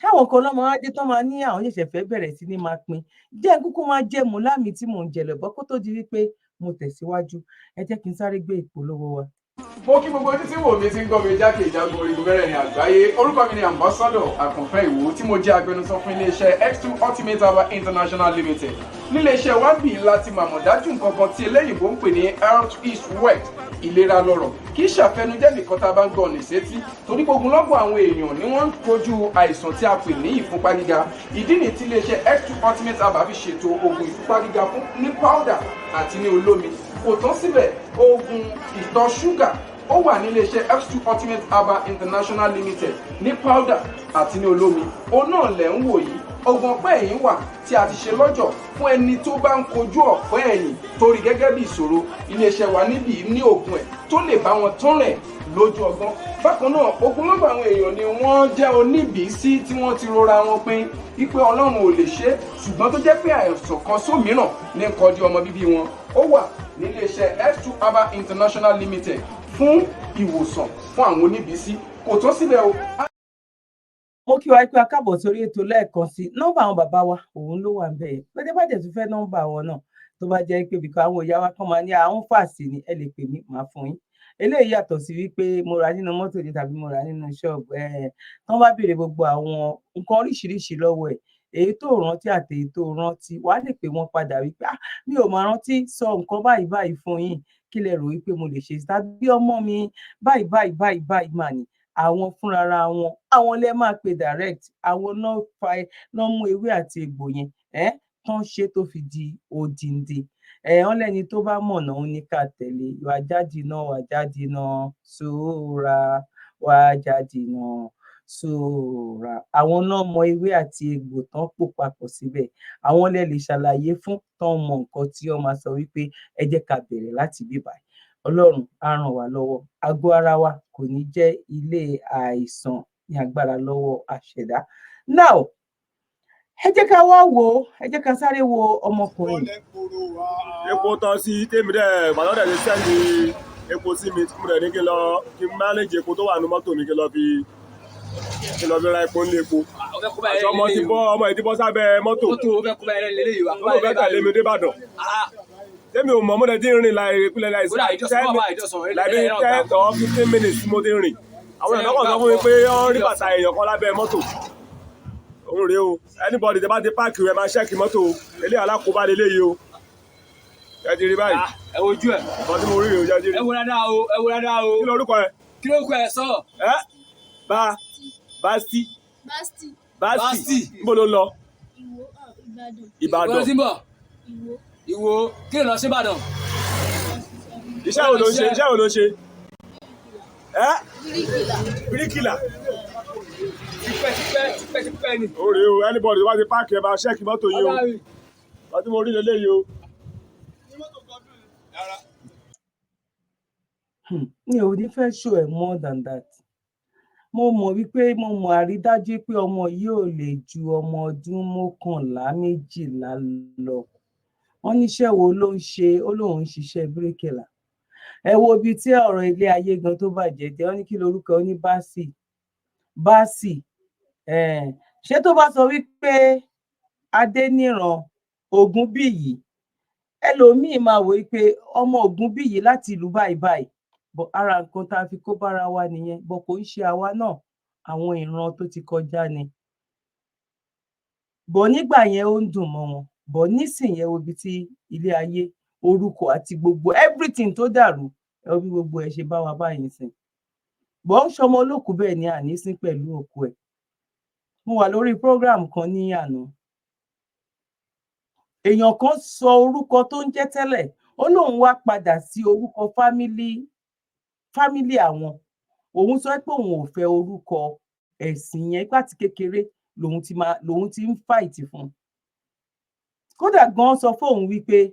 Káwọn kan lọ́mọ wá dé tán, máa ní àwọn ṣẹ̀ṣẹ̀ fẹ́ bẹ̀rẹ̀ sí ní máa pín jẹ́ kúkú máa jẹ́ mú láàmì tí mò ń jẹ lọ́bọ̀. Kó tó di wípé mo tẹ̀síwájú, ẹ jẹ́ kí n sáré gbé ìpolówó wa. Mo kí gbogbo ojú tí wò mí, tí ń gbọ́ mi jákèjádò orígun mẹ́rẹ̀ẹ̀rin àgbáyé. Orúkọ mi ni Ambassador Àkànfẹ́ Ìwò, tí mo jẹ́ agbẹnusọ fún iléeṣẹ́ X2 Ultimate Herbal International Limited. Níléeṣẹ́ wa bí láti màmọ̀ dájú nǹkan kan tí eléyìnbó ń pè ní health is wealth, ìlera lọ́rọ̀. Kì í ṣàfẹnujẹ́ nìkan tá a bá ń gbọ́ ní sétí, torí gbogbo lọ́gbọ̀n àwọn èèyàn ni wọ́n ń kojú àìsàn tí a pè ní ìfúnpá gíga. Ìdí nìyí tí iléeṣẹ́ X2 Ultimate Herbal fi ṣètò oògùn ìfúnpá gíga fún ní powder àti ní olómi. Kò tán síbẹ̀, oògùn ìtọ̀ ṣúgà ó wà ní iléeṣẹ́ X2 Ultimate Herbal International Limited ní powder àti ní olómi. Òun náà lẹ̀ ń wò yìí. Oògùn ọ̀pẹ́ ẹ̀yìn wà tí a ti ṣe lọ́jọ̀ fún ẹni tó bá ń kojú ọ̀pẹ́ ẹ̀yìn torí gẹ́gẹ́ bí ìṣòro. Iléeṣẹ́ wa níbí ní oògùn ẹ̀ tó lè bá wọn tán rẹ̀ lójú ọgbọ́n. Bákan náà, ogunlọ́gọ̀ àwọn èèyàn ni wọ́n jẹ́ oníbìísí tí wọ́n ti rora wọn pin wípé Ọlọ́run ò lè ṣe é, ṣùgbọ́n tó jẹ́ pé àìsàn kan sómìíràn ní kọjú ọmọ bíbí wọn. Ó wà níléeṣẹ́ X2 Herbal International Limited fún ìwòsàn fún àwọn oníbìísí. Kò tán síbẹ̀ o. Mo kí wa pé a káàbọ̀ sórí ètò lẹ́ẹ̀kan sí. Nọ́mbà àwọn bàbá wa, òun ló wà ń bẹ̀ yẹn. Pẹ́ẹ́tẹ́ bá dẹ̀ tún fẹ́ nọ́mbà wọn náà, tó bá jẹ́ pé bìkọ́ àwọn ìyá wa kan máa ní àwọn fàṣì ni, ẹ lè pè mí, màá fún yín. Eléyìí yàtọ̀ sí wípé mo rà nínú mọ́tò ni tàbí mo rà nínú ṣọ́ọ̀bù ẹ̀. Tán bá béèrè gbogbo àwọn nǹkan oríṣiríṣi lọ́wọ́ ẹ̀, èyí tó rántí àti èyí tó rántí, wàá lè pè wọ́n padà wípé, "Ah, mi ò máa rántí sọ nǹkan báyìí báyìí fún yín, kí lẹ rò wípé mo lè ṣe?" Tàbí ọmọ mi báyìí báyìí báyìí báyìí mà ní. Àwọn fúnrara wọn, àwọn lẹ máa pe direct. Àwọn náà fa náà mú ewé àti egbò yẹn ẹ tán ṣe tó fi di odindi ẹ. Wọn lẹni tó bá mọ̀nà, òun ní ká tẹ̀lé. Wà jáde náà, wà jáde náà sóra, wà jáde náà sóra. Àwọn náà mọ ewé àti egbò tán pò papọ̀ síbẹ̀. Àwọn lẹ lè ṣàlàyé fún tán mọ nǹkan tí wọ́n máa sọ wípé ẹ jẹ́ ká bẹ̀rẹ̀ láti bí báyìí. Ọlọ́run á ràn wá lọ́wọ́. Àgọ́ ara wa kò ní jẹ́ ilé àìsàn ní agbára lọ́wọ́ àṣẹdá. Now, ẹ jẹ́ ká wá wo, ẹ jẹ́ ká sáré wo ọmọkùnrin. Epo tán sí tèmi dẹ̀, bàtà dẹ̀ ti send epo sí mi, tí mo dẹ̀ ní kí n lọ kí n manage epo tó wà ní mọ́tò mi, kí n lọ fi ra epo nílé epo. Àti ọmọ ti bọ́, ọmọ yìí ti bọ́ sábẹ́ mọ́tò ó fẹ́ tẹ̀lé mi dé Ìbàdàn. Tèmi ò mọ̀, mo dẹ̀ ti rìn láì ìpínlẹ̀ láì 10, láì bí 10 or 15 minutes mo ti rìn. Àwọn èèyàn kan sọ fún mi pé wọ́n rí bàtà èèyàn kan lábẹ́ mọ́tò. Òun rèé o. Anybody tẹ bá ti park rẹ, máa check mọ́tò o. Eléyìí alákòóbá leléyìí o. Ẹ ti rí báyìí. Ẹ wojú ẹ. Nǹkan tí mo rí rèé o, jẹ́ ti rí. Ẹ wo dáadáa o, ẹ wo dáadáa o. Kí lorúkọ ẹ? Kí lorúkọ ẹ sọ? Ẹ bá Basti. Basti. Basti, níbo ló ń lọ? Ìwó, Ìbàdàn. Ìbàdàn. Ìbàdàn tí ń bọ̀. Ìwó. Ìwó. Kí ló lọ sí Ìbàdàn? Iṣẹ́ wo ló ń ṣe? Iṣẹ́ wo ló ń ṣe? Ẹ Bíríkìlà. Bíríkìlà. Tipẹ́ tipẹ́ tipẹ́ tipẹ́ ni. Ó rèé o. Anybody tó bá ti park ẹ, máa check mọ́tò yìí o. Nǹkan tí mo rí leléyìí o. Mi ò ní fẹ́ show ẹ̀ more than that. Mo mọ̀ wípé mo mọ̀ àrídájú pé ọmọ yìí ò lè ju ọmọ ọdún 11, 12 lọ. Wọ́n níṣẹ́ wo ló ń ṣe? Ó lóun ń ṣiṣẹ́ bíríkìlà. Ẹ wo ibi tí ọ̀rọ̀ ilé ayé gan tó bàjẹ́ dé. Wọ́n ní kí lorúkọ? Ó ní Báàsì. Báàsì, ṣé tó bá sọ wípé Adéníran Ògúnbíyì, ẹlòmíín máa wò wípé ọmọ Ògúnbíyì láti ìlú báyìí báyìí bọ. Ara nǹkan tá a fi kó bára wa nìyẹn bọ. Kò ń ṣe àwa náà, àwọn ìran tó ti kọjá ni bọ. Nígbà yẹn, ó ń dùn mọ́ wọn bọ. Nísìnyẹn, wo ibi tí ilé ayé, orúkọ àti gbogbo everything tó dàrú. Ẹ wo bí gbogbo ẹ ṣe bá wa báyìí sìn bọ. Ń ṣọmọ olókùú bẹ́ẹ̀ ni àní sí pẹ̀lú òkú ẹ̀. Mo wà lórí program kan ní àná, èèyàn kan sọ orúkọ tó ń jẹ́ tẹ́lẹ̀, ó lóun wá padà sí orúkọ family àwọn. Òun sọ pé òun ò fẹ́ orúkọ ẹ̀sìn yẹn láti kékeré lòun ti máa lòun ti ń fight fún un. Kódà gan sọ fóun wípé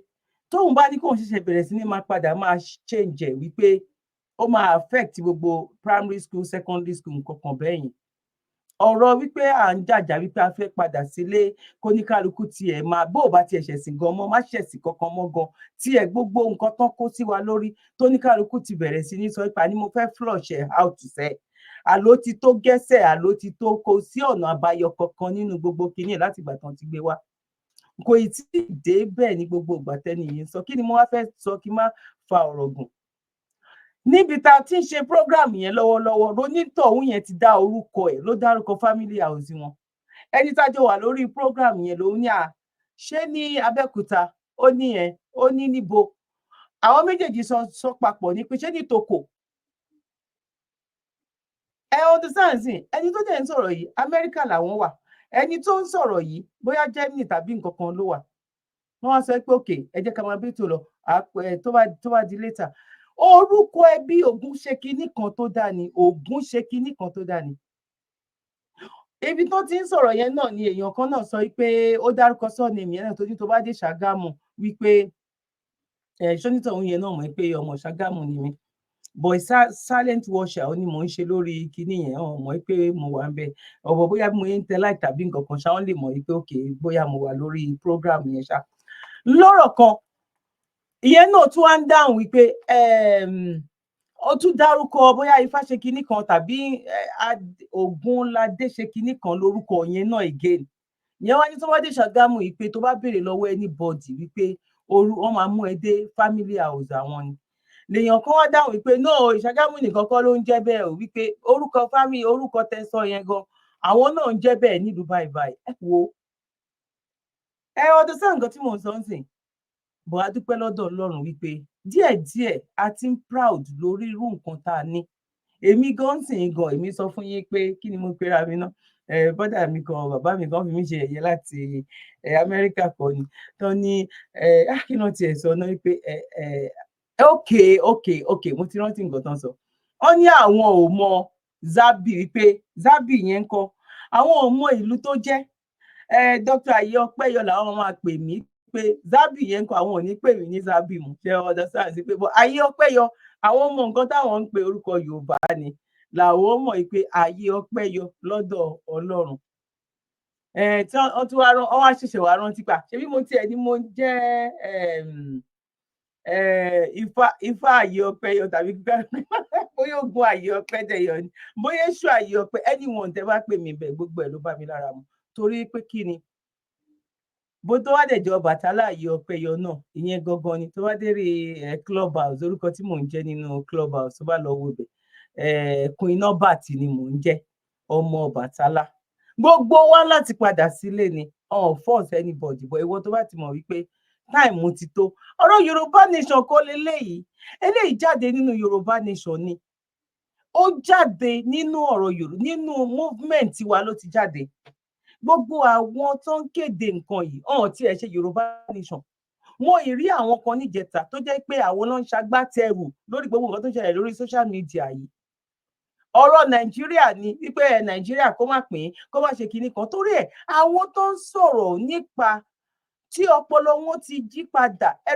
tóun bá ní kóun ṣẹ̀ṣẹ̀ bẹ̀rẹ̀ sí ní máa padà máa change ẹ̀, wípé ó máa affect gbogbo primary school, secondary school, nǹkan kan bẹ́ẹ̀ yẹn. Ọ̀rọ̀ wípé à ń jàjà wípé a fẹ́ padà sílé, kóníkálukú tiẹ̀ máa bó o bá tiẹ̀ ṣẹ̀sìn gan mọ́, má ṣẹ̀sìn kankan mọ́ gan tiẹ̀, gbogbo nǹkan tán kó sí wa lórí, tóníkálukú ti bẹ̀rẹ̀ sí ní sọ pé àní mo fẹ́ flush ẹ̀ out sẹ́. Àló ti tó gẹ́sẹ̀, àló ti tó. Kò sí ọ̀nà àbáyọ kankan nínú gbogbo kinní láti ìgbà tán ti gbé wá, kò ì tí ì dé bẹ́ẹ̀ ní gbogbo ìgbà tẹ́ni yìí ń sọ. Kí ni mo wá fẹ́ sọ? Kí n má fa ọ̀rọ̀ gùn, níbi tá a ti ń ṣe program yẹn lọ́wọ́lọ́wọ́, lonítọ̀hún yẹn ti dá orúkọ ẹ̀, ló dárúkọ family house wọn. Ẹni tá a jọ wà lórí program yẹn ló ní à ṣé ní Abẹ́òkúta, ó ní ẹ, ó ní níbo. Àwọn méjèèjì sọ papọ̀ ní pé ṣé ní Tòkò. Ẹ understand sí? Ẹni tó dẹ̀ ń sọ̀rọ̀ yìí, Amẹ́ríkà làwọn wà. Ẹni tó ń sọ̀rọ̀ yìí, bóyá Germany tàbí nǹkan kan ló wà. Wọ́n wá sọ pé okay, ẹ jẹ́ ká máa bí tó lọ tó bá di later. Orúkọ ẹbí Ògún ṣe kinní kan tó dá ni, Ògún ṣe kinní kan tó dá ni. Ibi tó ti ń sọ̀rọ̀ yẹn náà ni èèyàn kan náà sọ pé ó dárúkọ surname yẹn náà, tó ní tó bá dé Ṣàgámù, wípé ẹ sọ́nítọ̀hún yẹn náà mọ̀ pé ọmọ Ṣàgámù ni mí, but silent watcher ó ní mò ń ṣe lórí kinní yẹn. Ọ̀ mọ̀ pé mo wà ń bẹ ọ̀bọ̀, bóyá bí mo yẹn ń tẹ like tàbí nǹkan kan ṣá, wọ́n lè mọ̀ pé okay, bóyá mo wà lórí program yẹn ṣá. Lọ́rọ̀ kan, ìyẹn náà tún wá ń dáhùn wípé ó tún dárúkọ bóyá Ifá ṣe kinní kan tàbí Ògúnládé ṣe kinní kan lórúkọ yẹn náà again. Ìyẹn wá ní tó bá dé Ṣàgámù yìí, pé tó bá béèrè lọ́wọ́ anybody wípé oru wọn máa mú ẹ dé family house àwọn ni. Lèèyàn kan wá dáhùn wípé no, Ṣàgámù nìkan kọ́ ló ń jẹ́ bẹ́ẹ̀ o, wípé orúkọ family, orúkọ tẹ́ sọ yẹn gan, àwọn náà ń jẹ́ bẹ́ẹ̀ nílùú báyìí báyìí. Ẹ wo, ẹ ọdún sáà, nǹkan tí mò ń sọ ń sìn bọ̀, a dúpẹ́ lọ́dọ̀ Ọlọ́run wípé díẹ̀díẹ̀ a ti ń proud lórí irú nǹkan tá a ní. Èmi gan sì gan, èmi sọ fún yín pé kí ni mo pera mi náà, bọ́dà mi kan, bàbá mi kan fi mí ṣe ẹ̀yẹ láti Amẹ́ríkà kọ́ ni tán ní kí náà tiẹ̀ sọ náà wípé ok, mo ti rántí nǹkan tán sọ. Wọ́n ní àwọn ò mọ Zabi, wípé Zabi yẹn ń kọ́, àwọn ò mọ ìlú tó jẹ́. Dr. Ayé Ọpẹ́yọ làwọn máa pè mí, pé Zabi yẹn ń kọ́, àwọn ò ní pè mí ní Zabi mú. Ṣe understand sí pé bọ́ Ayé Ọpẹ́yọ, àwọn mọ nǹkan táwọn ń pe orúkọ Yorùbá ni, làwọn mọ̀ pé Ayé Ọpẹ́yọ lọ́dọ̀ Ọlọ́run. Tí wọ́n tún wá rán, wọ́n wá ṣẹ̀ṣẹ̀ wá rántí pa ṣebí mo tiẹ̀ ní mo jẹ́ Ifá Ayé Ọpẹ́yọ tàbí bóyá ogun Ayé Ọpẹ́ dẹyọ ni, bóyá èṣù Ayé Ọpẹ́, anyone tẹ́ bá pè mí bẹ́ẹ̀, gbogbo ẹ̀ ló bá mi lára mu. Torí pé kí ni, bó tó wá dẹjọ Bàtálá Ayé Ọpẹ́yọ náà, ìyẹn gangan ni. Tó bá dérè ẹ club house, orúkọ tí mò ń jẹ́ nínú club house, tó bá lọ wo ibẹ̀, Queen Nọ́bàtì ni mò ń jẹ́, ọmọ Bàtálá. Gbogbo wa láti padà sílé ni, ọ̀ force anybody, but ìwọ tó bá ti mọ̀ wípé time ti tó. Ọ̀rọ̀ Yorùbá nation kọ́ leléyìí. Eléyìí jáde nínú Yorùbá nation ni, ó jáde nínú ọ̀rọ̀ Yorùbá, nínú movement wa ló ti jáde. Gbogbo àwọn tó ń kéde nǹkan yìí ọ̀hún tí ẹ ṣe Yorùbá nation, mo ì rí àwọn kan níjẹta tó jẹ́ pé àwọn ló ń ṣagbátẹrù lórí gbogbo nǹkan tó ń ṣẹlẹ̀ lórí social media yìí. Ọ̀rọ̀ Nàìjíríà ni wípé ẹ Nàìjíríà kó má pín, kó má ṣe kinní kan. Torí ẹ̀, àwọn tó ń sọ̀rọ̀ nípa tí ọpọlọ wọn ti jí padà, ẹ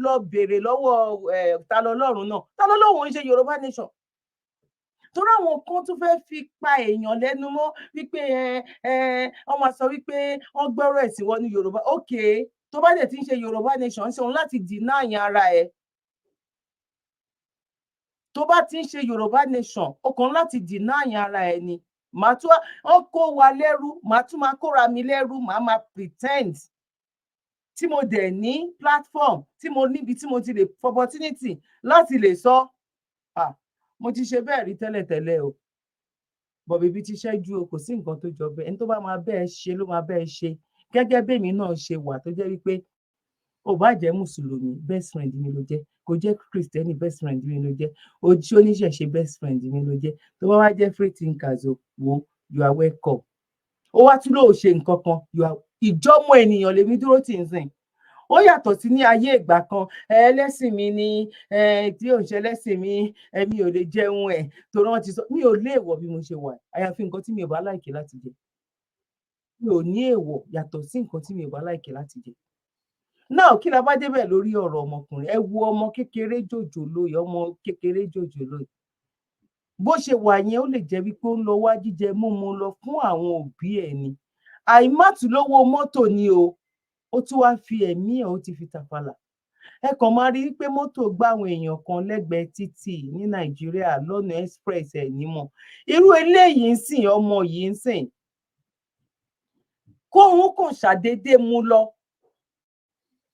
lọ béèrè lọ́wọ́ ẹ ta lọ́lọ́run náà, ta lọ́lọ́run ń ṣe Yorùbá nation, torí àwọn kan tún fẹ́ẹ́ fi pa èèyàn lẹ́nu mọ́ wípé ẹ wọ́n máa sọ wípé wọ́n gbọ́rọ̀ ẹ̀sìn wọnú Yorùbá. Okay, tó bá dẹ̀ ti ń ṣe Yorùbá nation, ń ṣe òun láti deny ara ẹ̀. Tó bá ti ń ṣe Yorùbá nation, ó kàn láti deny ara ẹ̀ ni. Màá tún wọn kó wa lẹ́rú, màá tún máa kóra mi lẹ́rú, màá máa pretend tí mo dẹ̀ ní platform, tí mo níbi tí mo ti lè opportunity láti lè sọ. Ah, mo ti ṣe bẹ́ẹ̀ rí tẹ́lẹ̀tẹ́lẹ̀ o, bọ̀ bèbí ti ṣẹ́jú o. Kò sí nǹkan tó jọ bẹ́ẹ̀. Ẹni tó bá máa bẹ́ẹ̀ ṣe ló máa bẹ́ẹ̀ ṣe, gẹ́gẹ́ bẹ́ẹ̀mi náà ṣe wà, tó jẹ́ wípé ò bá jẹ́ mùsùlùmí, best friend mi ló jẹ́, kò jẹ́ kristẹni, best friend mi ló jẹ́, ojú oníṣẹ̀ṣe, best friend mi ló jẹ́. Tó bá wá jẹ́ free thinkers o, wo, you are welcome. Ó wá tún lóò ṣe nǹkan kan, you are ìjọ́mọ ènìyàn lèmi dúró tì ń sìn. Ó yàtọ̀ sí ní ayé ìgbà kan. Ẹlẹ́sìn mi ni tí ò ń ṣe ẹlẹ́sìn mi, mi ò lè jẹun ẹ̀ torí wọ́n ti sọ. Mi ò léèwọ̀ bí mo ṣe wà, àyàfi nǹkan tí mi ò bá like láti jẹ. Mi ò ní èèwọ̀ yàtọ̀ sí nǹkan tí mi ò bá like láti jẹ náà. Kí la bá débẹ̀ lórí ọ̀rọ̀ ọmọkùnrin? Ẹ wo ọmọ kékeré jòjòló yìí, ọmọ kékeré jòjòló yìí, bó ṣe wà yẹn, ó lè jẹ́ wípé ó ń lọ wá jíjẹ múmu lọ fún àwọn òbí ẹ̀ ni. Àìmátùlówó mọ́tò ni o, ó tún wá fi ẹ̀mí ẹ̀, ó ti fi tàfàlà. Ẹ kàn máa rí i pé mọ́tò gbá àwọn èèyàn kan lẹ́gbẹ̀ẹ́ títì ní Nàìjíríà lọ́nà express, ẹ̀ nímọ̀ irú eléyìí ń sìn, ọmọ yìí ń sìn, kóun kàn ṣàdédé mú lọ,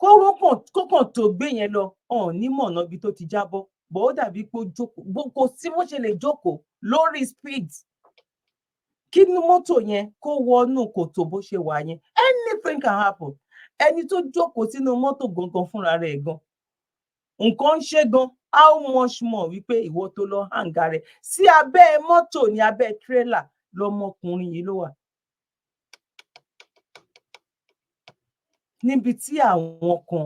kóun kàn kó kàn tó gbé yẹn lọ, ọ̀n nímọ̀nà ibi tó ti jábọ́ bọ́. Ó dàbí pé ó jókòó, kò sí bó ṣe lè jókòó lórí speed kí ní mọ́tò yẹn kó wọnú kòtò bó ṣe wà yẹn. Anything can happen. Ẹni tó jókòó sínú mọ́tò gangan fúnra rẹ̀ gan, nǹkan ń ṣe gan. How much more wípé ìwọ tó lọ hang rẹ̀ sí abẹ́ mọ́tò, ní abẹ́ tírélà lọmọkùnrin yìí ló wà, níbi tí àwọn kan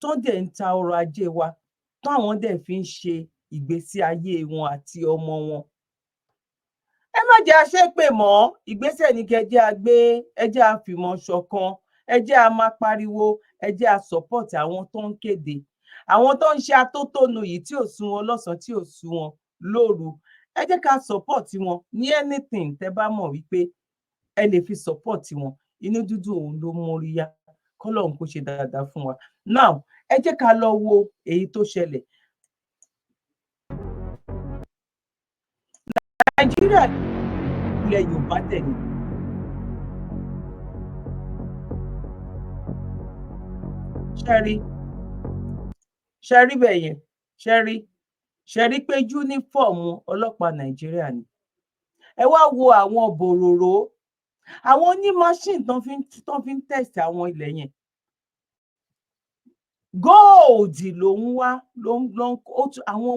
tó dẹ̀ ń ta ọrọ̀ ajé wa, táwọn dẹ̀ fi ń ṣe ìgbésí ayé wọn àti ọmọ wọn. Ẹ má jẹ́ àṣepè mọ́. Ìgbésẹ̀ ní kẹ́ jẹ́ a gbé, ẹ jẹ́ a fìmọ̀ ṣọ̀kan, ẹ jẹ́ a máa pariwo, ẹ jẹ́ a support àwọn tó ń kéde, àwọn tó ń ṣe atótónu yìí, tí ò sú wọn lọ́sàn-án, tí ò sú wọn lóru. Ẹ jẹ́ ká support wọn ní anything tẹ́ bá mọ̀ wípé ẹ lè fi support wọn. Inú dúdú òun ló móríyá. Kọ́lọ́run kó ṣe dáadáa fún wa. Now, ẹ jẹ́ ká lọ wo èyí tó ṣẹlẹ̀. Nàìjíríà, ilẹ̀ Yorùbá tẹ̀lé. Ṣẹ́rí, ṣẹ́rí bẹ́ẹ̀ yẹn, ṣẹ́rí, ṣẹ́rí pé uniform ọlọ́pàá Nàìjíríà ni. Ẹ wá wo àwọn bòròró, àwọn oní machine tán fi ń test àwọn ilẹ̀ yẹn. Gold ló ń wá, ló ń ó tún àwọn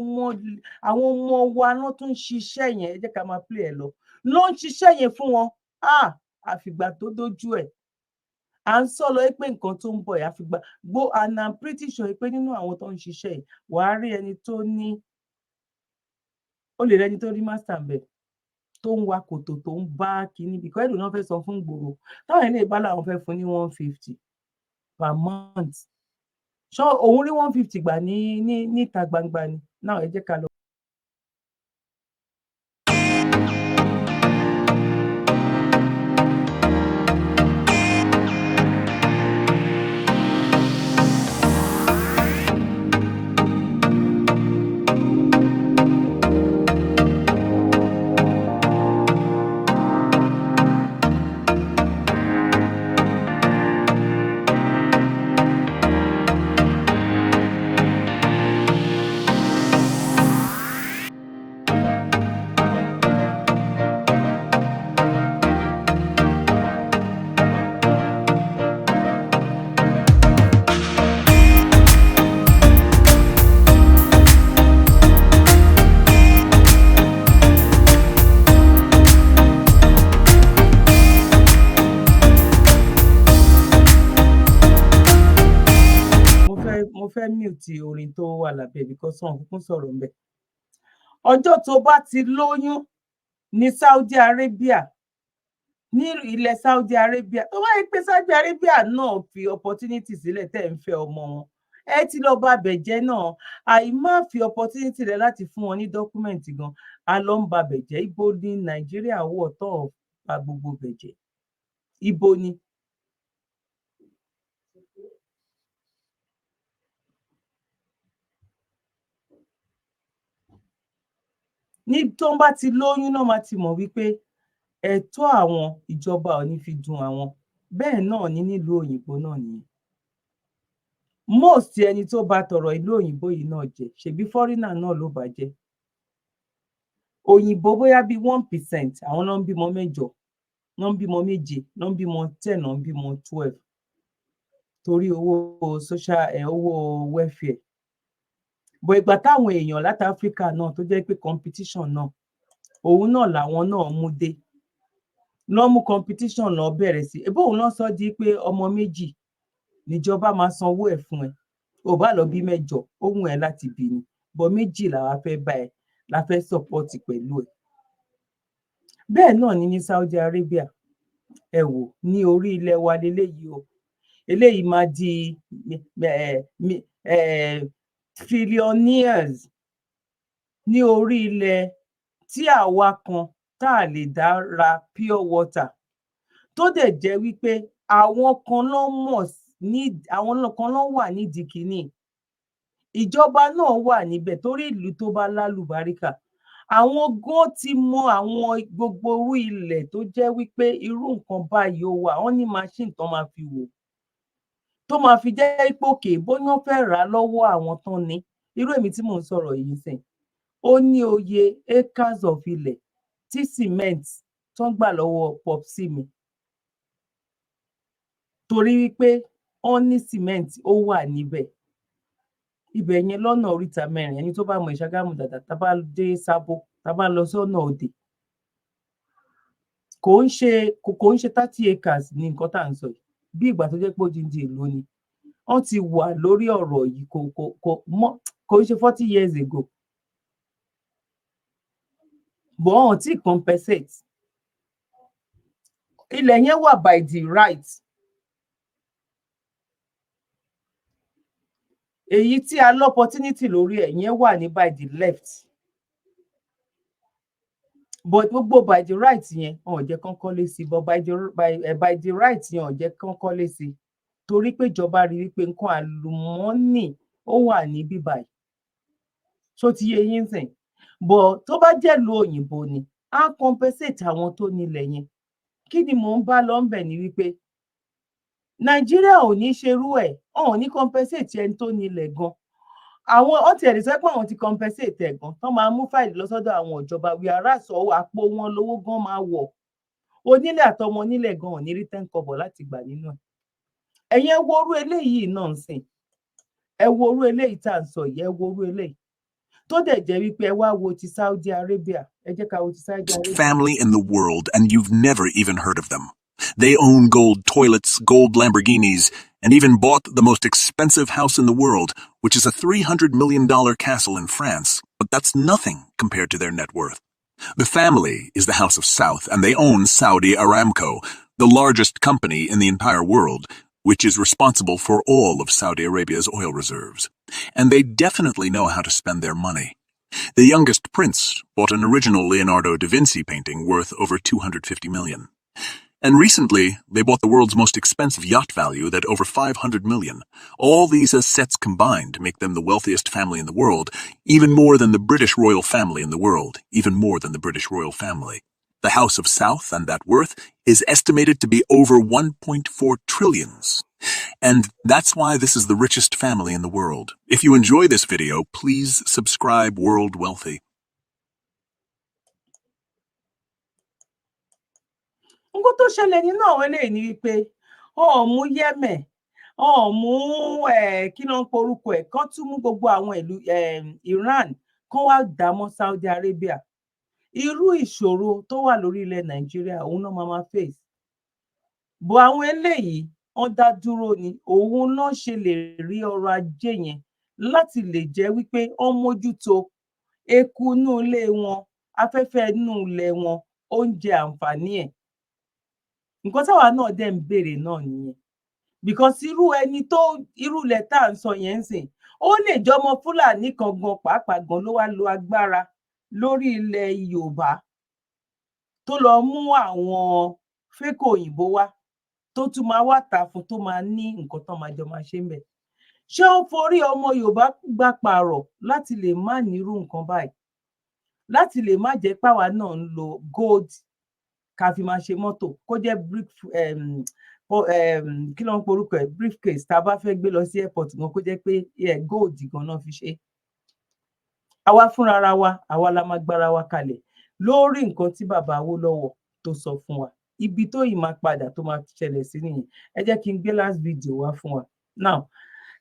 ọmọ wa ló tún ń ṣiṣẹ́ yẹn. Ẹ jẹ́ ká máa play ẹ̀ lọ. Ló ń ṣiṣẹ́ yẹn fún wọn. Ah, àfìgbà tó dójú ẹ̀, à ń sọ lọ pé nǹkan tó ń bọ̀ yìí, àfìgbà gbó. And I'm pretty sure pé nínú àwọn tó ń ṣiṣẹ́ yìí, wàá rí ẹni tó ní, ó lè rẹni tó rí master ńbẹ̀ tó ń wa kòtò, tó ń bá kínní, because èlò náà fẹ́ sọ fún gbòòrò táwọn ilé ìbá làwọn fẹ́ fún ní 150 per month. Ṣọ òun rí 150 gbà ní níta gbangba ni náà? Ẹ jẹ́ ká lọ. Mo fẹ́ mute orin tó wà lábẹ́ because wọn kúkú sọ̀rọ̀ ńbẹ̀. Ọjọ́ tó bá ti lóyún ní Saudi Arabia, ní ilẹ̀ Saudi Arabia, tó bá yẹ pé Saudi Arabia náà fi opportunity sílẹ̀ tẹ́ ń fẹ́ ọmọ wọn, ẹ ti lọ bá bẹ̀jẹ́ náà. Àìmá fi opportunity rẹ láti fún wọn ní document gan, a lọ ń ba bẹ̀jẹ́. Ibo ní Nàìjíríà wọ̀ tó ba gbogbo bẹ̀jẹ́? Ibo ni? Ní tó ń bá ti lóyún náà, máa ti mọ̀ wípé ẹ̀tọ́ àwọn ìjọba ò ní fi dùn àwọn. Bẹ́ẹ̀ náà ní nílùú òyìnbó náà nìyẹn. Most ẹni tó bá tọrọ ìlú òyìnbó yìí náà jẹ́, ṣebí foreigner náà ló bàjẹ́. Òyìnbó bóyá bíi 1%, àwọn náà ń bímọ mẹ́jọ, náà ń bímọ méje, náà ń bímọ 10, náà ń bímọ 12, torí owó social ẹ̀, owó welfare. But ìgbà táwọn èèyàn láti Áfíríkà náà, tó jẹ́ pé competition náà, òun náà làwọn náà mú dé, lọ́ mú competition lọ bẹ̀rẹ̀ sí ebó, òun náà sọ di pé ọmọ méjì níjọba máa sanwó ẹ̀ fún ẹ. Ò bá lọ bí mẹ́jọ, ó wù ẹ́ láti bí ni, but méjì làwa fẹ́ bá ẹ, la fẹ́ support pẹ̀lú ẹ. Bẹ́ẹ̀ náà ni ní Saudi Arabia. Ẹ wò ní orí ilẹ̀ wa leléyìí o. Eléyìí máa di trillionaires ní orí ilẹ̀ tí àwa kan tá a lè dá ra pure water, tó dẹ̀ jẹ́ wípé àwọn kan ló mọ̀ ní, àwọn kan ló wà nídìí kínní. Ìjọba náà wà níbẹ̀ torí ìlú tó bá lálùbáríkà, àwọn gan ti mọ àwọn gbogbo irú ilẹ̀ tó jẹ́ wípé irú nǹkan báyìí ó wà. Wọ́n ní machine tán máa fi wò, tó máa fi jẹ́ pé òkè bóyá wọ́n fẹ́ rà á lọ́wọ́ àwọn tán ní. Irú èmi tí mò ń sọ̀rọ̀ yìí sìn, ó ní oye acres of ilẹ̀ tí cement tán gbà lọ́wọ́ popsi mi, torí wípé wọ́n ní cement ó wà níbẹ̀. Ibẹ̀ yẹn lọ́nà oríta mẹ́rin, ẹni tó bá mọ Ìṣàgámù dáadáa, tá bá dé Sábó, tá bá lọ sọ́nà òde, kò ń ṣe 30 acres ní nǹkan tá à ń sọ yìí. Bí ìgbà tó jẹ́ pé odindi ìlú ni. Wọ́n ti wà lórí ọ̀rọ̀ yìí, kò mọ́, kò ń ṣe 40 years ago, but wọn tí compensate. Ilẹ̀ yẹn wà by the right. Èyí tí a lọ opportunity lórí ẹ̀ yẹn wà ní by the left, but gbogbo by the right yẹn, wọn ò jẹ́ kán kọ́lé sí. But by the right yẹn, ò jẹ́ kán kọ́lé sí, torí pé ìjọba rí wípé nǹkan àlùmọ́ọ́nì ó wà ní bíbáyìí. Ṣó ti yé yín sìn? But tó bá jẹ́ ìlú òyìnbó ni, á compensate àwọn tó nílẹ̀ yẹn. Kí ni mò ń bá lọ ńbẹ̀ ni wípé Nàìjíríà ò ní ṣerú ẹ̀. Wọn ò ní compensate ẹni tó nílẹ̀ gan. Àwọn ó tiẹ̀ lè sọ pé àwọn ti compensate ẹ̀ gan, tán máa mú fáìlì lọ sọ́dọ̀ àwọn ìjọba, wíárà sọ àpò wọn lówó gan máa wọ̀. Onílẹ̀ àtọmọ onílẹ̀ gan ò ní rí 10 kọ́bọ̀ láti gbà nínú ẹ̀. Ẹ̀yin, ẹ wo orú eléyìí náà ń sìn. Ẹ wo orú eléyìí tá à ń sọ yìí. Ẹ wo orú eléyìí tó dẹ̀ jẹ́ wípé ẹ wá wo ti Saudi Arabia. Ẹ jẹ́ ká wo ti Saudi Arabia. Family in the world, and you've never even heard of them. They own gold toilets, gold Lamborghinis, and even bought the most expensive house in the world, which is a $300 million castle in France. But that's nothing compared to their net worth. The family is the House of South, and they own Saudi Aramco, the largest company in the entire world, which is responsible for all of Saudi Arabia's oil reserves. And they definitely know how to spend their money. The youngest prince bought an original Leonardo da Vinci painting worth over 250 million. And recently, they bought the world's most expensive yacht valued at over 500 million. All these assets combined make them the wealthiest family in the world, even more than the British royal family in the world, even more than the British royal family. The House of South and that worth is estimated to be over 1.4 trillions. And that's why this is the richest family in the world. If you enjoy this video, please subscribe World Wealthy. Nǹkan tó ṣẹlẹ̀ nínú àwọn eléyìí ni wípé wọn ò mú Yemen, wọn ò mú kí ló ń porúkọ ẹ̀, kán tún mú gbogbo àwọn ìlú Iran, kán wá dà mọ́ Saudi Arabia. Irú ìṣòro tó wà lórí ilẹ̀ Nàìjíríà, òun náà máa face bó. Àwọn eléyìí, wọ́n dá dúró ni. Òun náà ṣe lè rí ọrọ̀ ajé yẹn láti lè jẹ́ wípé wọ́n mójútó eku inú ilé wọn, afẹ́fẹ́ inú ilẹ̀ wọn, oúnjẹ àǹfààní ẹ̀. Nǹkan táwa náà dẹ̀ ń béèrè náà nìyẹn, because irú ẹni tó irú ilẹ̀ tá à ń sọ yẹn ń sìn, ó lè jọmọ Fúlàní kan gan pàápàá gan ló wá lo agbára lórí ilẹ̀ Yorùbá, tó lọ mú àwọn fake òyìnbó wá, tó tún máa wá tà fún, tó máa ní nǹkan tán máa jọ máa ṣe ń bẹ̀. Ṣé ó forí ọmọ Yorùbá gbà pààrọ̀ láti lè má nírú nǹkan báyìí, láti lè má jẹ́ páwa náà ń lo gold ká fi máa ṣe mọ́tò, kó jẹ́ brief, kí ló ń porúkọ ẹ̀, briefcase tá a bá fẹ́ gbé lọ sí airport gan, kó jẹ́ pé gold gan náà fi ṣe? Àwa fúnra wa, àwa la máa gbára wa kalẹ̀ lórí nǹkan tí bàbá Awólọ́wọ̀ tó sọ fún wa. Ibi tó yìí máa padà tó máa ṣẹlẹ̀ sí nìyẹn. Ẹ jẹ́ kí n gbé last video wá fún wa now.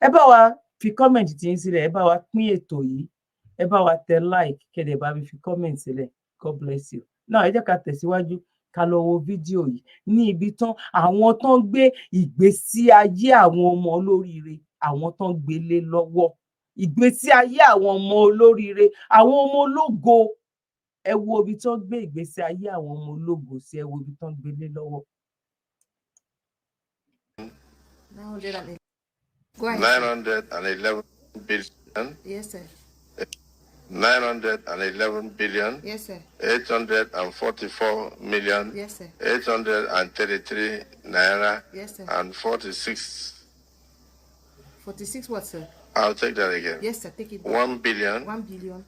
Ẹ bá wa fi comment tí yín sílẹ̀, ẹ bá wa pín ètò yìí, ẹ bá wa tẹ like, kẹ́ bá mi fi comment sílẹ̀. God bless you. Now, ẹ jẹ́ ká tẹ̀síwájú, ká lọ wo fídíò yìí ní ibi tán àwọn tán gbé ìgbésí ayé àwọn ọmọ olóríire, àwọn tán gbélé lọ́wọ́, ìgbésí ayé àwọn ọmọ olóríire, àwọn ọmọ ológo. Ẹ wo ibi tán gbé ìgbésí ayé àwọn ọmọ ológo sí. Ẹ wo ibi tán gbélé lọ́wọ́. 911. Go ahead. 911 billion. Yes, sir. 911 billion. Yes, sir. 844 million. Yes, sir. 833 naira. Yes, sir. And 46. 46 what, sir? I'll take that again. Yes, sir. Take it back. 1 billion 1 billion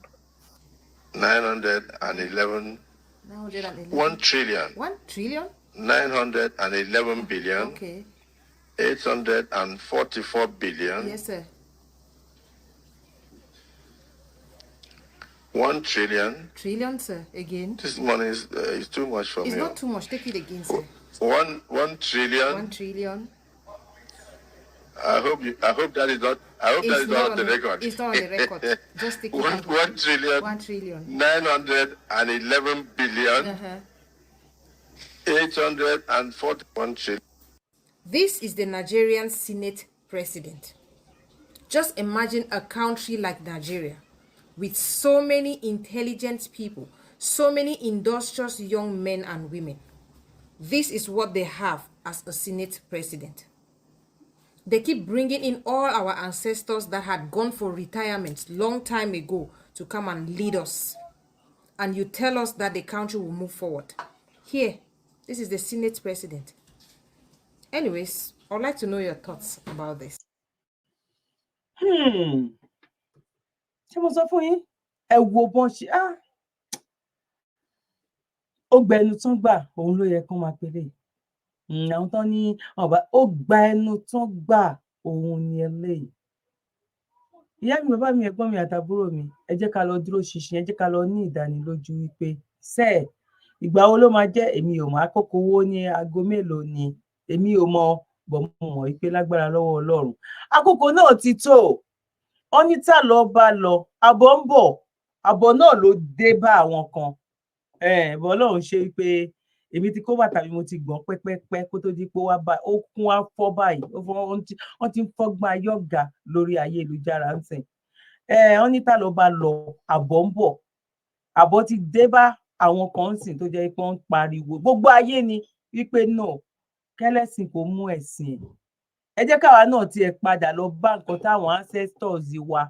911 911. 1 trillion 1 trillion. 911 billion 844 billion. Yes, sir. 1 trillion. Trillion, sir. Again. This money is too much for It's me. not too much. Take it again, sir. One trillion. 1 trillion. I hope that is not. I hope that It's is not on the record. It's not on the record. Just take it One back. 1 trillion 1 trillion. 911 billion 841 trillion. This is the Nigerian Senate president. Just imagine a country like Nigeria with so many intelligent people, so many industrious young men and women. This is what they have as a Senate president. They keep bringing in all our ancestors that had gone for retirement long time ago to come and lead us. And you tell us that the country will move forward. Here, this is the Senate president. Anyways, I'd like to know your thoughts about this. Ṣé mo sọ fún yín? Ẹ wo bọ́n ṣe á, ó gba ẹnu tán gbà, òun ló yẹ kán máa pélé àwọn tán ní ọba. Ó gba ẹnu tán gbà, òun ni eléyìí. Ìyá mi, bàbá mi, ẹ̀gbọ́n mi àtàbúrò mi, ẹ jẹ́ ká lọ dúró ṣinṣin, ẹ jẹ́ ká lọ ní ìdánilójú wípé sẹ́ẹ̀ ìgbà wo ló máa jẹ́, èmi ò mọ̀. Àkókò owó ní aago mélòó ni, èmi ò mọ̀ bọ̀. Mo mọ̀ wípé lágbára lọ́wọ́ Ọlọ́run, àkókò náà ti tó. Wọ́n ní tá lọ bá lọ, àbọ̀ ń bọ̀. Àbọ̀ náà ló dé bá àwọn kan bọ́. Ọlọ́run ṣe pé èmi ti kó bàtà mi, mo ti gbọ̀n pẹ́pẹ́pẹ́ kó tó di pé wá bá ó kún wá fọ́ báyìí. Wọ́n ti ń fọ́gbọ́n ayọ́gà lórí ayélujára ń sìn. Wọ́n ní tá lọ bá lọ, àbọ̀ ń bọ̀. Àbọ̀ ti dé bá àwọn kan ń sìn tó jẹ́ pé wọ́n ń pariwo gbogbo ayé ni wípé no, kẹ́lẹ́sìn kò mú ẹ̀sìn ẹ̀. Ẹ jẹ́ káwa náà tiẹ̀ padà lọ bá nǹkan táwọn ancestors wa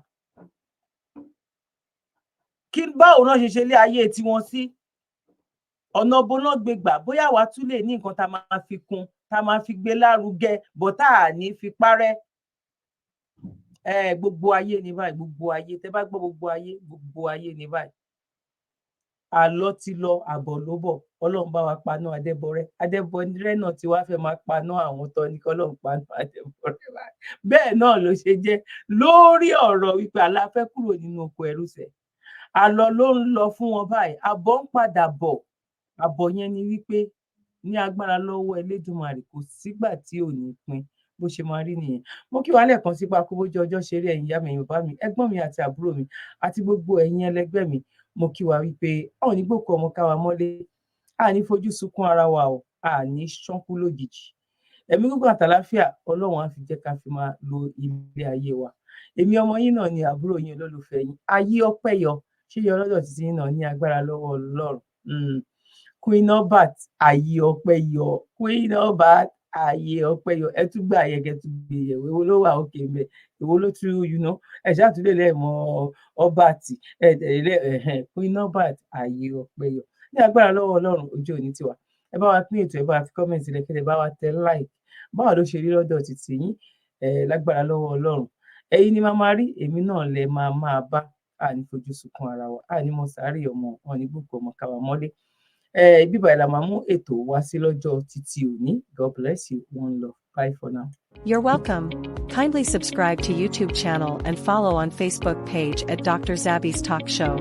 kí báwo náà ṣe ṣe lé ayé tiwọn sí, ọ̀nà bo náà gbé gbà, bóyá àwa tún lè ní nǹkan tá a máa fi kún, tá a máa fi gbé lárugẹ bọ̀, tá a ní fi parẹ́. Gbogbo ayé ní báyìí, gbogbo ayé, tẹ bá gbọ́ gbogbo ayé, gbogbo ayé ní báyìí. Àlọ ti lọ, àbọ̀ ló bọ̀. Ọlọ́run bá wa paná Adébọrẹ́. Adébọrẹ́ náà ti wá fẹ́ máa paná àwọn tó ní kọ́lọ́run paná Adébọrẹ́ báyìí. Bẹ́ẹ̀ náà ló ṣe jẹ́ lórí ọ̀rọ̀ wípé aláfẹ́ kúrò nínú oko ẹrú sẹ̀. Àlọ ló ń lọ fún wọn báyìí, àbọ̀ ń padà bọ̀. Àbọ̀ yẹn ni wípé ní agbára lọ́wọ́ Elédùmarè, kò sígbà tí ò ní pin. Bó ṣe máa rí nìyẹn. Mo kí wàá lẹ́ẹ̀kan sípa kó bójú ọjọ́ ṣe rí. Ẹ̀yin ìyá mi, ẹ̀yin bàbá mi, ẹ̀gbọ́n mi àti àbúrò mi àti gbogbo ẹ̀yin ẹlẹgbẹ́ mi, mo kí wa wípé ọ̀ ní gbòkú ọmọ káwa mọ́lé, a ní fojú sunkún ara wa o, a ní ṣánkú lójijì. Ẹ̀mí gígùn àtàláfíà, Ọlọ́run á fi jẹ́ ká fi máa lo ilé ayé wa. Èmi ọmọ yín náà ni, àbúrò yín, olólùfẹ́ yín, ayé ọpẹ́ yọ ṣé yọ lọ́dọ̀ títí yín náà ní agbára lọ́wọ́ Ọlọ́run. Queen Albert, ayé ọpẹ́ yọ. Queen Albert, ayé ọpẹ́ yọ. Ẹ tún gbà yẹ kẹ tún gbé yẹ̀wò. Èwo ló wà òkè ń bẹ? Èwo ló tún ẹ ṣàtúndé lẹ́ẹ̀mọ Albert ẹ tẹ̀lé ẹ̀hẹ̀n. Queen Albert, ayé ọpẹ́ yọ ní agbára lọ́wọ́ Ọlọ́run. Ojú òní tiwa. Ẹ bá wa pín ètò, ẹ bá wa fi comment sílẹ̀, kí ẹ bá wa tẹ like. Báwo ló ṣe rí lọ́dọ̀ títí yín? Ẹ lágbára lọ́wọ́ Ọlọ́run, ẹ̀yin ni máa máa rí, èmi náà lẹ máa máa bá. A ní fojú sunkún ara wa, a ní mọ sàárè ọmọ wọn ní gbòkú ọmọ káwa mọ́lé. Bíbá ìlà máa mú ètò wá sí lọ́jọ́ títí òní. God bless you. One love. Bye for now. You're welcome. Kindly subscribe to YouTube channel and follow on Facebook page at Dr. Zabby's Talk Show.